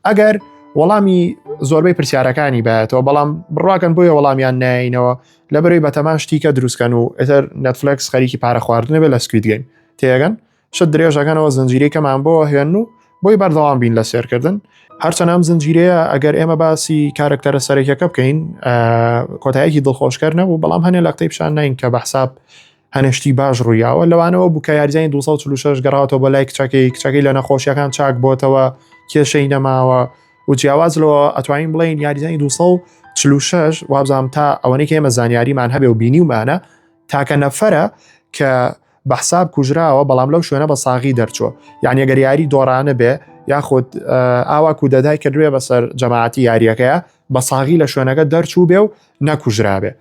Speaker 1: ئەگەر وەڵامی زۆربەی پرسیارەکانی بایەتەوە بەڵام بڕواکەن بۆیە وەڵامیان ناینەوە لە بەروی بەتەمان شتیکە دروستکەن و ئێتر نەتفلێکس خەریکی پارە خواردنە بێ لە Squid Game تێگەن شت درێژەکەنەوە زنجیرەی کەمان بۆ هێن و بۆی بەردەوام بین لە سێرکردن هەرچەند ئەم زنجیرەیە ئەگەر ئێمە باسی کارکتەرە سەرەکیەکە بکەین کۆتایەکی دڵخۆشکەر نەبوو بەڵام هەنێ لەقتەی پیشان نین کە بە حساب هەنێشتی باش ڕوویاوە لەوانەوە بوو کە یاریزانی 246 گەڕاوەتەوە بۆ لای کچەکەی کچەکەی لە نەخۆشیەکان چاک بۆتەوە کێشەی نەماوە و جیاواز لەوە ئەتوانین بڵین یاریزانی 246 وابزانام تا ئەوەنەی کە ئێمە زانیاریمان هەبێ و بینیومانە تاکە نەفەرە کە بە حساب کوژراوە بەڵام لەو شوێنە بە ساغی دەرچووە یعنی گەر یاری دۆڕانە بێ یاخود ئاوا کودەتای کردوێ بەسەر جەماعەتی یاریەکەیە بە ساغی لە شوێنەکە دەرچوو بێ و نەکوژرابێ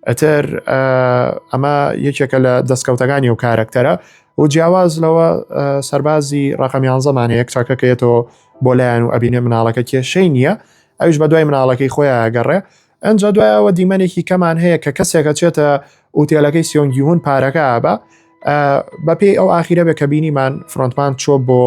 Speaker 1: ئەتر ئەمە یەکێکە لە دەستکەوتەکانی و کارەکتەرە و جیاواز لەوە سەربازی ڕقم یانزەمان هەیە کچەکەکەیەتەوە بۆ لایەن و ئەبینێ مناڵەکە کێشەی نییە ئەوش بە دوای مناڵەکەی خۆیان گەڕێ ئەنجا دوایەوە دیمەنێکی کەمان هەیە کە کەسێک ئەچێتە ئوتێلەکەی سیۆنگیهون پارەکە ئەبا بەپێی ئەو ئاخیرە بێ کە بینیمان frontman چۆ بۆ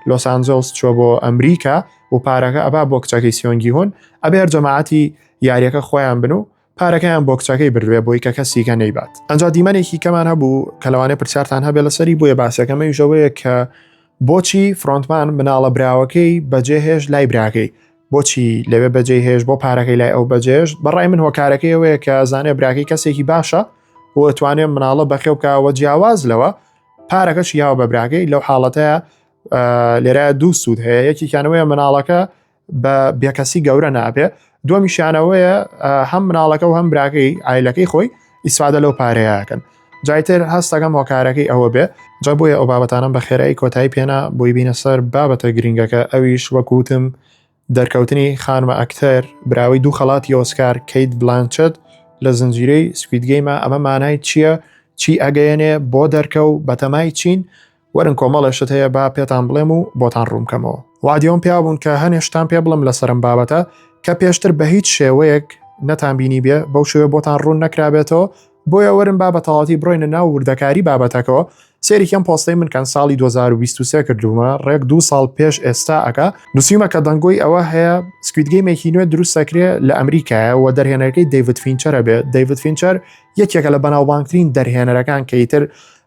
Speaker 1: لۆس ئانجلس چۆ بۆ ئەمریکا و پارەکە ئەبا بۆ کچەکەی سیۆنگیهون ئەبێ هەر جەماعەتی یاریەکە خۆیان بن و پارەکەیان بۆ کچەکەی بردوێ بۆی کە کەسیکە نەیبات ئەنجا دیمەنێکی کەمان هەبوو کە لەوانەیە پرسیارتان هەبێ لەسەری بۆیە باسەکەمە یژەوەیە کە بۆچی frontman مناڵە براوەکەی بەجێهێشت لای براکەی بۆچی لەوێ بەجێی هێشت بۆ پارەکەی لای ئەو بەجێش بەڕای من هۆکارەکەی ئەوەیە کە زانێ براکەی کەسێکی باشە و توانێ مناڵە بەخێو بکەوە جیاواز لەوە پارەکەش یاوە بە براکەی لەو حاڵەتەیە لێرە دوو سوود هەیە یەکێکیانەوەیە مناڵەکە بە بێکەسی گەورە نابێ دووەمیشیانەوەیە هەم مناڵەکە و هەم براکەی ئایلەکەی خۆی ئیسفادە لەو پارەیەکەن جایتر هەستەکەم هۆکارەکەی ئەوە بێ جا بۆیە ئەو بابەتانم بە خێرایی کۆتایی پێنا بۆی بینە سەر بابەتە گرنگەکە ئەویش وەکوتم دەرکەوتنی خانمە ئەکتەر براوەی دوو خەڵاتی ئۆسکار کەیت بلانچت لە زنجیرەی Squid Game ە ئەمە مانای چییە؟ چی ئەگەیەنێ بۆ دەرکەو بەتەمای چین وەرن کۆمەڵێ شت هەیە با پێتان بڵێم و بۆتان ڕوون بکەمەوە. وادی ئەوم پیا بوون کە هەنێ شتان پێ بڵێم لەسەر ئەم بابەتە کە پێشتر بە هیچ شێوەیەک نەتان بینیبێ، بەو شێوەیە بۆتان ڕوون نەکرابێتەوە، بۆیە وەرن با بە تەواوەتی بڕۆینە ناو وردەکاری بابەتەکەوە. سەیرێکی ئەم پۆستەی من کەن ساڵی 2023 کردوومە، ڕێک دوو ساڵ پێش ئێستا ئەکا، نووسیومە کە دەنگۆی ئەوە هەیە Squid Game ێکی نوێ دروست ئەکرێ لە ئەمریکایە و دەرهێنەرەکەی دەیڤد فینچەرە بێ. دەیڤد فینچەر یەکێکە لە بەناوبانگترین دەرهێنەرەکان کە ئیتر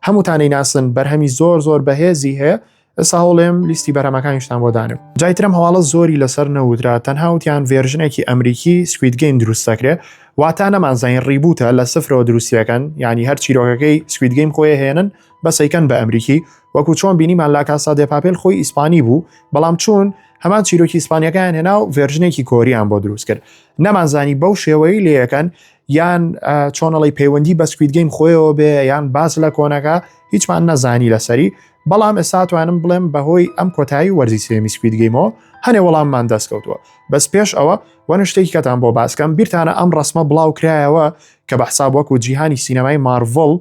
Speaker 1: هەمووتان ئەیناسن، بەرهەمی زۆر زۆر بەهێزی هەیە. ئێستا هەوڵێم لیستی بەرهەمەکانیشتان بۆ دانێم. جا ئیتر ئەم هەواڵە زۆری لەسەر نەوترا، تەنها وتیان version ێکی ئەمریکی Squid Game دروست دەکرێ، واتا نەمانزانی reboot ە لە سفرەوە دروستیەکەن، یعنی هەر چیرۆکەکەی Squid Game خۆی هێنن بەس ئەیکەن بە ئەمریکی، وەکو چۆن بینیمان La Casa de Papel خۆی ئیسپانی بوو، بەڵام چوون هەمان چیرۆکی ئیسپانیەکەیان هێنا و version ێکی کۆریان بۆ دروست کرد، نەمانزانی بەو شێوەیە لێیەکەن یان چۆنەڵی پەیوەندی بە Squid Game خۆیەوە بێ یان باس لە کۆنەکە هیچمان نەزانی لەسەری، بەڵام ئێستا توانم بڵێم بەهۆی ئەم کۆتایی وەرزی سێمی Squid Game ەوە هەنێ وەڵاممان دەستکەوتووە. بەس پێش ئەوە وەنە شتێکی کەتان بۆ باسکەم، بیرتانە ئەم ڕسمە بڵاو کرایەوە کە بە حساب وەکو جیهانی سینەمای مارڤڵ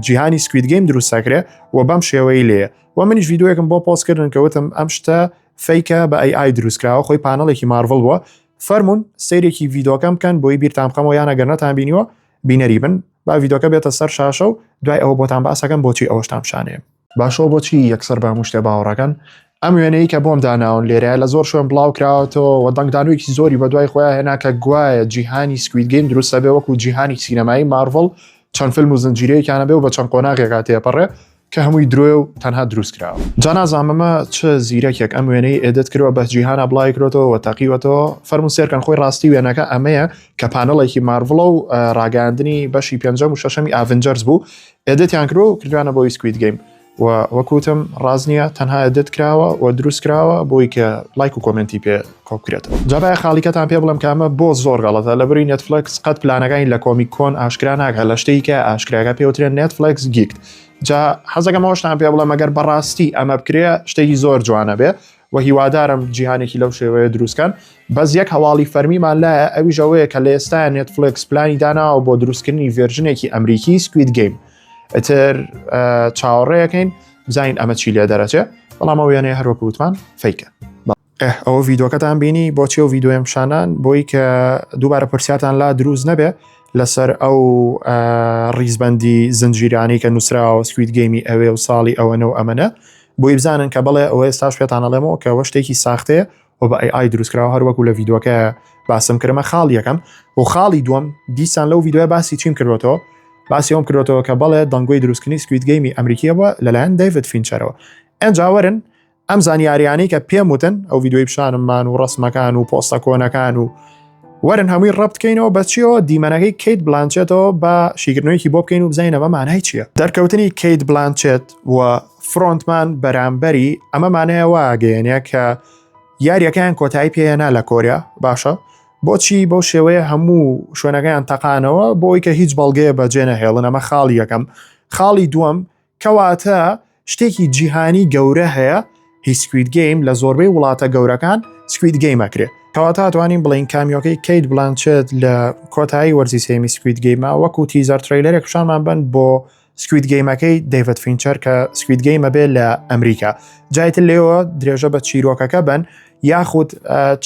Speaker 1: جیهانی Squid Game دروستەکرێ و بەم شێوەی لێ و منیش ڤیدیۆیەکم بۆ پۆستکردن کە وتم ئەم شتە fake ە بە AI دروستکراوە، خۆی پانەڵێکی مارڤڵ بووە. فەرمونون سەیرێکی ڤیدۆکەم بکەن بۆی بیرتان بخەمەوە، یان ئەگەر نەتان بینیوە بینەری بن. با ڤیدۆکە بێتە سەر شاشە و دوای ئەوە بۆتان باسەکەم بۆچی ئەوەشتان پیشانەیە. باشەوە بۆچی یەکسەر بە هەموو شتێ باوەڕەکەن؟ ئەم وێنەی کە بۆم داناون لێرە لە زۆر شوێن بڵاو کراوەتەوە و دەنگدانەوەیەکی زۆری بەدوای خۆیان هێنا کە گوایە جیهانی Squid Game دروستە بێ وەکو جیهانی سینەمایی مارڤڵ چەند فیلم و زنجیرەیەکیانە بێ و بە چەند قۆناغێکا تێپەڕێ کە هەمووی درۆیە و تەنها دروست کراوە. جا نازانم ئەمە چ زیرەکێک ئەم وێنەی edit کردوە بە جیهانا بڵاوی کردۆتەوە و تەقیوەتەوە. فەرموون سێرکەن خۆی ڕاستی وێنەکە ئەمەیە کە پانەڵێکی مارڤڵە و ڕاگەیاندنی بەشی پێنجەم و شەشەمی Avengers بوو edit یان کردوە و کردویانە بۆی Squid Game و وەکوتم ڕاست نییە تەنها edit کراوە و دروست کراوە بۆی کە لایک و comment ی پێ کۆبکرێتەوە. جا با خاڵیکەتان پێ بڵێم کە ئەمە بۆ زۆر غەڵەتە لەبری نێتفلێکس قەت پلانەکانی لە Comic Con ئاشکرا ناکات لە شتێکی کە ئاشکراکە پێوترێن Netflix Geeked. جا حەزەکەم ئەوەشتان پێ بڵێم ئەگەر بەڕاستی ئەمە بکرێ شتێکی زۆر جوانە بێ و هیوادارم جیهانێکی لەو شێوەیە دروستکەن. بەس یەک هەواڵی فەرمیمان لایە ئەویش ئەوەیە کە لە ئێستا نێتفلێکس پلانی داناوە بۆ دروستکردنی version ێکی ئەمریکی Squid Game. ئیتر چاوەڕێیەکەین بزانین ئەمە چی لێ دەرەچێ، بەڵام ئەو وێنەیە هەر وەکو وتمان fake ە. ئەوە ڤیدۆکەتان بینی بۆچی ئەو ڤیدۆیەم پیشاندان؟ بۆی کە دووبارە پرسیارتان لا دروست نەبێ لەسەر ئەو ڕیزبندی زنجیرانەی کە نووسراوە Squid Game ی ئەوێ و ساڵی ئەوەنە و ئەمەنە، بۆی بزانن کە بەڵێ ئەوە ئێستاش پێتان ئەڵێمەوە کە ئەوە شتێکی ساختەیە و بە AI دروستکراوە هەر وەکو لە ڤیدۆکە باسم کردمە خاڵ یەکەم و خاڵی دووەم دیسان لەو ڤیدۆیە باسی چیم کردوەتەوە باسی ئەوم کردوەتەوە کە بەڵێ دەنگۆی دروستکردنی Squid Game ی ئەمریکیەوە لەلایەن دەیڤد فینچەرەوە. ئەنجا وەرن ئەم زانیاریانەی کە پێم وتن ئەو ڤیدیۆی پیشانممان و ڕسمەکان و پۆستە کۆنەکان و وەرن هەمووی ڕەبت بکەینەوە بە چیەوە دیمەنەکەی کەیت بلانچێتەوە بە شیکردنەوەیکی بۆ بکەین و بزانین ئەمە مانای چییە. دەرکەوتنی کەیت بلانچێت و frontman بەرامبەری ئەمە مانایە واگەیەنێ کە یاریەکەیان کۆتایی پێهێنا لە کۆریا. باشە بۆچی بەو شێوەیە هەموو شوێنەکەیان تەقانەوە؟ بۆی کە هیچ بەڵگەیە بەجێ نەهێڵن. ئەمە خاڵی یەکەم. خاڵی دووەم کەواتە شتێکی جیهانی گەورە هەیە هی Squid Game لە زۆربەی وڵاتە گەورەکان Squid Game ئەکرێ. کەواتە توانین بڵین cameo کەی کەیت بلانچێت لە کۆتایی وەرزی سێمی Squid Game ە وەکو teaser trailer ێک پیشانمان بن بۆ Squid Game ەکەی دەیڤد فینچەر کە Squid Game ە بێ لە ئەمریکا. جایتر لێەوە درێژە بە چیرۆکەکە بن یاخود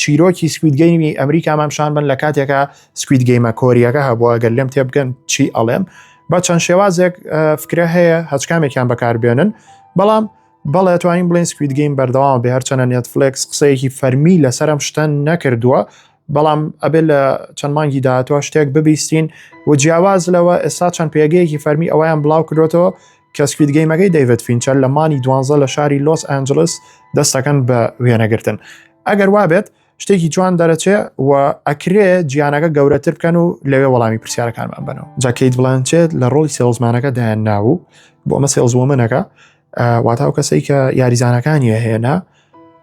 Speaker 1: چیرۆکی Squid Game ی ئەمریکامان پیشان بن لە کاتێکا Squid Game ە کۆریەکە هەبووە. گەر لێم تێبگەن چی ئەڵێم بە چەند شێوازێک فکرە هەیە هەچ کامێکیان بەکاربێنن، بەڵام بەڵێ توانین بڵێن Squid Game بەردەوام بێ هەرچەنە نێتفلێکس قسەیەکی فەرمی لەسەر ئەم شتە نەکردووە، بەڵام ئەبێت لە چەند مانگی داهاتوە شتێک ببیستین و جیاواز لەوە ئێستا چەند پێگەیەکی فەرمی ئەویان بڵاو کردوێتەوە کە Squid Game ەکەی دەیڤد فینچەر لە مانگی دوانزە لە شاری لۆس ئەنجلس دەستەکەن بە وێنەگرتن. ئەگەر وابێت شتێکی جوان دەرەچێ و ئەکرێ جیانەکە گەورەتر بکەن و لەوێ وەڵامی پرسیارەکانمان بنەوە. جا کەیت بلانچێت لە ڕۆڵی salesman ەکە دایان ناوو بۆ ئەمە saleswoman ەکە واتا ئەو کەسەی کە یاریزانەکانی هێنا.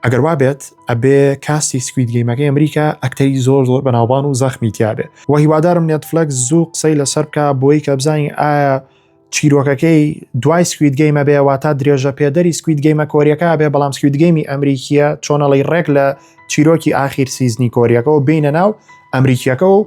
Speaker 1: ئەگەر وا بێت ئەبێ cast ی Squid Game ەکەی ئەمریکا ئەکتەری زۆر زۆر بەناوبان و زەخمی تیاابێ و هیوادارم نێتفلێکس زوو قسەی لەسەر بکە بۆی کە بزانین ئایا چیرۆکەکەی دوای Squid Game ە بێ واتا درێژە پێدەری Squid Game ە کۆریەکە بێ، بەڵام Squid Game ی ئەمریکیە چۆنەڵی ڕێک لە چیرۆکی ئاخیر season ی کۆریەکەەوە بینە ناو ئەمریکیەکە و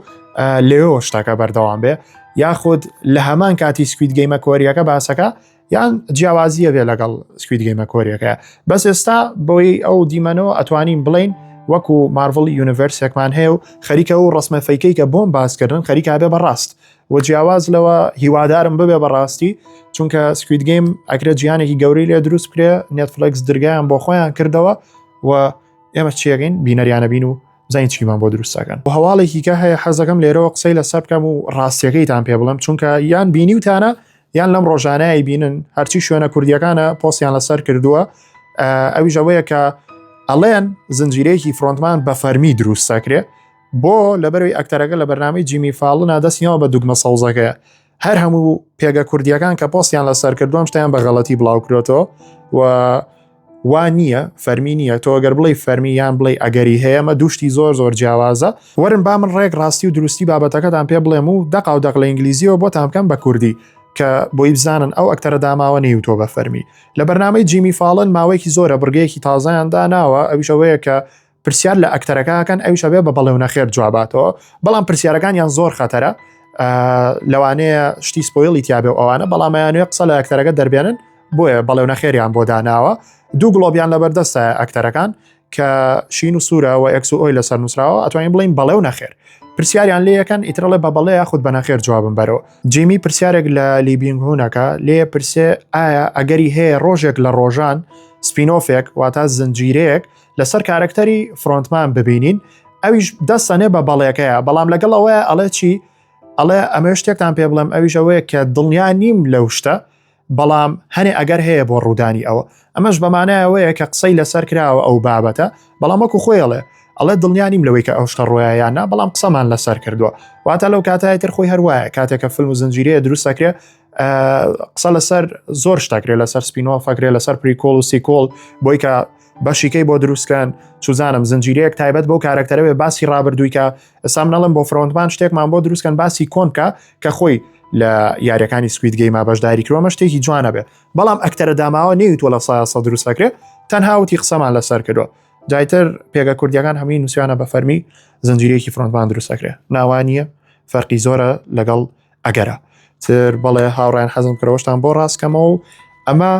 Speaker 1: لێەوە شتەکە بەردەوام بێ. یاخود لە هەمان کاتی Squid Game ە کۆریەکە باسەکە یان جیاوازیە بێ لەگەڵ Squid Game ە کۆریەکە. بەس ئێستا بۆی ئەو دیمەنەوە ئەتوانین بڵین وەکو Marvel Universe ێکمان هەیە و خەریکە و ڕسمە fake ەی کە بۆم باسکردن خەریکا بێ بەڕاست و جیاواز لەوە هیوادارم ببێ بەڕاستی، چونکە Squid Game ئەکرێت جیهانێکی گەورەی لێ دروست بکرێ. Netflix درگایان بۆ خۆیان کردەوە و ئێمە چیەکەین بینەریانە بین و بزانین چیمان بۆ دروستەکەن. و هەواڵێکی کە هەیە حەزەکەم لێرەوە قسەی لەسەر بکەم و ڕاستیەکەیتان پێ بڵم، چونکە یان بینیوتانە یان لەم ڕۆژانەیە بینن، هەرچی شوێنە کوردیەکانە پۆستیان لەسەر کردووە. ئەویش ئەوەیە کە ئەڵێن زنجیرەیەکی Frontman بە فەرمی دروستەکرێ. بۆ لەبەرەوەی ئەکتەرەکە لە بەرنامەی جیمی فاڵنا دەستیەوە بە دوگمە سەوزەکەیە. هەر هەموو پێگە کوردیەکان کە پۆستیان لەسەر کردووە شتیان بە غەڵەتی بڵاو کرێتەوە و وا نییە، فەرمی نییە. تۆ گەر بڵێ فەرمی یان بڵێ ئەگەری هەیە، مە دوشتی زۆر زۆر جیاوازە. وەرن با من ڕێک ڕاستی و دروستی بابەتەکەتان پێ بڵێم و دەقا و دەق لە ئینگلیزیەوە بۆتان بکەم بە کوردی کە بۆی بزانن ئەو ئەکتەرە داماوە نیوتۆ بە فەرمی لە بەرنامەی جیمی فاڵن ماوەیەکی زۆرە بڕگەیەکی تازەیان داناوە، ئەویش ئەوەیە کە پرسیار لە ئەکتەرەکەکەن، ئەویش ئەبێ بە بەڵێ و نەخێر جواباتەوە، بەڵام پرسیارەکانیان زۆر خەتەرە، لەوانەیە شتی spoil ی تیاابێ و ئەوانە، بەڵام ئەیانوێ قسە لە ئەکتەرەکە دەربێنن، بۆیە بەڵێ و نەخێریان بۆ داناوە. دوو گڵۆبیان لەبەردەستە ئەکتەرەکان کە شین و سوورە و X و O ی لەسەر نووسراوە، ئەتوانین بڵین بەڵێ و نەخێر. پرسیاریان لێ یەکەن، ئیترڵێ بە بەڵێ یاخود بە نەخێر جوابم بەرەوە. جیمی پرسیارێک لە لی بیونگ هونەکە لێ پرسێ ئایا ئەگەری هەیە ڕۆژێک لە ڕۆژان spin-off ێک، واتە زنجیرەیەک لەسەر کارەکتەری Frontman ببینین؟ ئەویش دەستەنێ بە بەڵێکەیە، بەڵام لەگەڵ ئەوەیە ئەڵێ چی؟ ئەڵێ ئەمە شتێکتان پێ بڵێم، ئەویش ئەوەیە کە دڵنیا نیم لەو شتە، بەڵام هەنێ ئەگەر هەیە بۆ ڕوودانی ئەوە. ئەمەش بەمانایەوەیە کە قسەی لەسەر کراوە ئەو بابەتە، بەڵام وەکو خۆی ئەڵێ ئەڵێ دڵنیا نیم لەوەی کە ئەو شتە ڕۆیە یان نا، بەڵام قسەمان لەسەر کردووە. واتە لەو کاتای تر خۆی هەروایە کاتێک کە فیلم و زنجیرەیە دروست دەکرێ قسە لەسەر زۆر شتەکرێ، لەسەر spin-off ەکرێ، لەسەر prequel و sequel بۆی کە بەشیکەی بۆ دروستکەن، چوزانم زنجیرەیەک تایبەت بۆ کارەکتەرەوێ باسی ڕابردووی کە ئێستا منەڵم بۆ Frontman شتێکمان بۆ دروستکەن باسی کۆن بکە کە خۆی لە یاریەکانی Squid Game ا بەشداری کردووە، شتێکی جوانە بێ. بەڵام ئەکتەرە داماوە نەیوتوە لە سایە دروستەکرێ، تەنها وتی قسەمان لەسەر کردووە. جایتر پێگە کوردیەکان هەمووی نووسیانە بە فەرمی زنجیرەیەکی Frontman دروستەکرێ. ناوانیە فەرقی زۆرە لەگەڵ ئەگەرە تر. بەڵێ هاوڕیان، حەزم کردەوەشتان بۆ ڕاستکەمەوە و ئەمە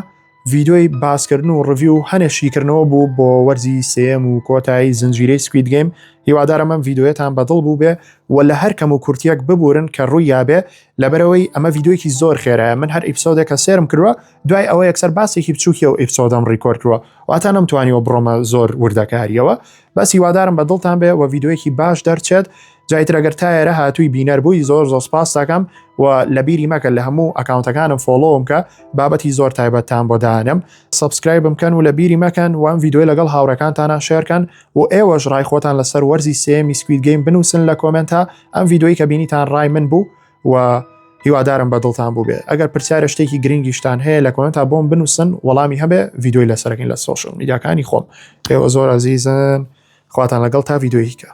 Speaker 1: ڤیدیۆی باسکردن و review و هەنێ شیکردنەوە بوو بۆ وەرزی سێم و کۆتایی زنجیرەی Squid Game. هیوادارم ئەم ڤیدیۆیەتان بەدڵ بوو بێ و لە هەر کەم و کورتیەک ببورن کە ڕووی یابێ، لەبەرەوەی ئەمە ڤیدیۆیەکی زۆر خێرایە. من هەر episode ێک کە سێرم کردووە دوای ئەوە یەکسەر باسێکی بچووکی ئەو episode ەم record کردووە، واتە نەمتوانیوە بڕۆمە زۆر وردەکاریەوە. بەس هیوادارم بە دڵتان بێ و ڤیدیۆیەکی باش دەرچێت. جایتر ئەگەر تا ئێرە هاتووی بینەر بووی زۆر زۆر سپاس دەکەم و لە بیری مەکە لە هەموو account ەکانم follow م کە بابەتی زۆر تایبەتتان بۆ دانم، subscribe م کەن و لە بیری مەکەن و ئەم ڤیدیۆی لەگەڵ هاوڕێکانتانە share کەن و ئێوەش ڕای خۆتان لەسەر وەرزی سێمی Squid Game بنووسن لە comment ا. ئەم ڤیدیۆی کە بینیتان ڕای من بوو و هیوادارم بە دڵتان بوو بێ. ئەگەر پرسیارە شتێکی گرنگیشتان هەیە لە comment ا بۆم بنووسن، وەڵامی هەبێ ڤیدیۆی لەسەرەکەین لە social media کانی خۆم. ئێوە زۆر ئازیزن، خواتان لەگەڵ تا ڤیدیۆیکە.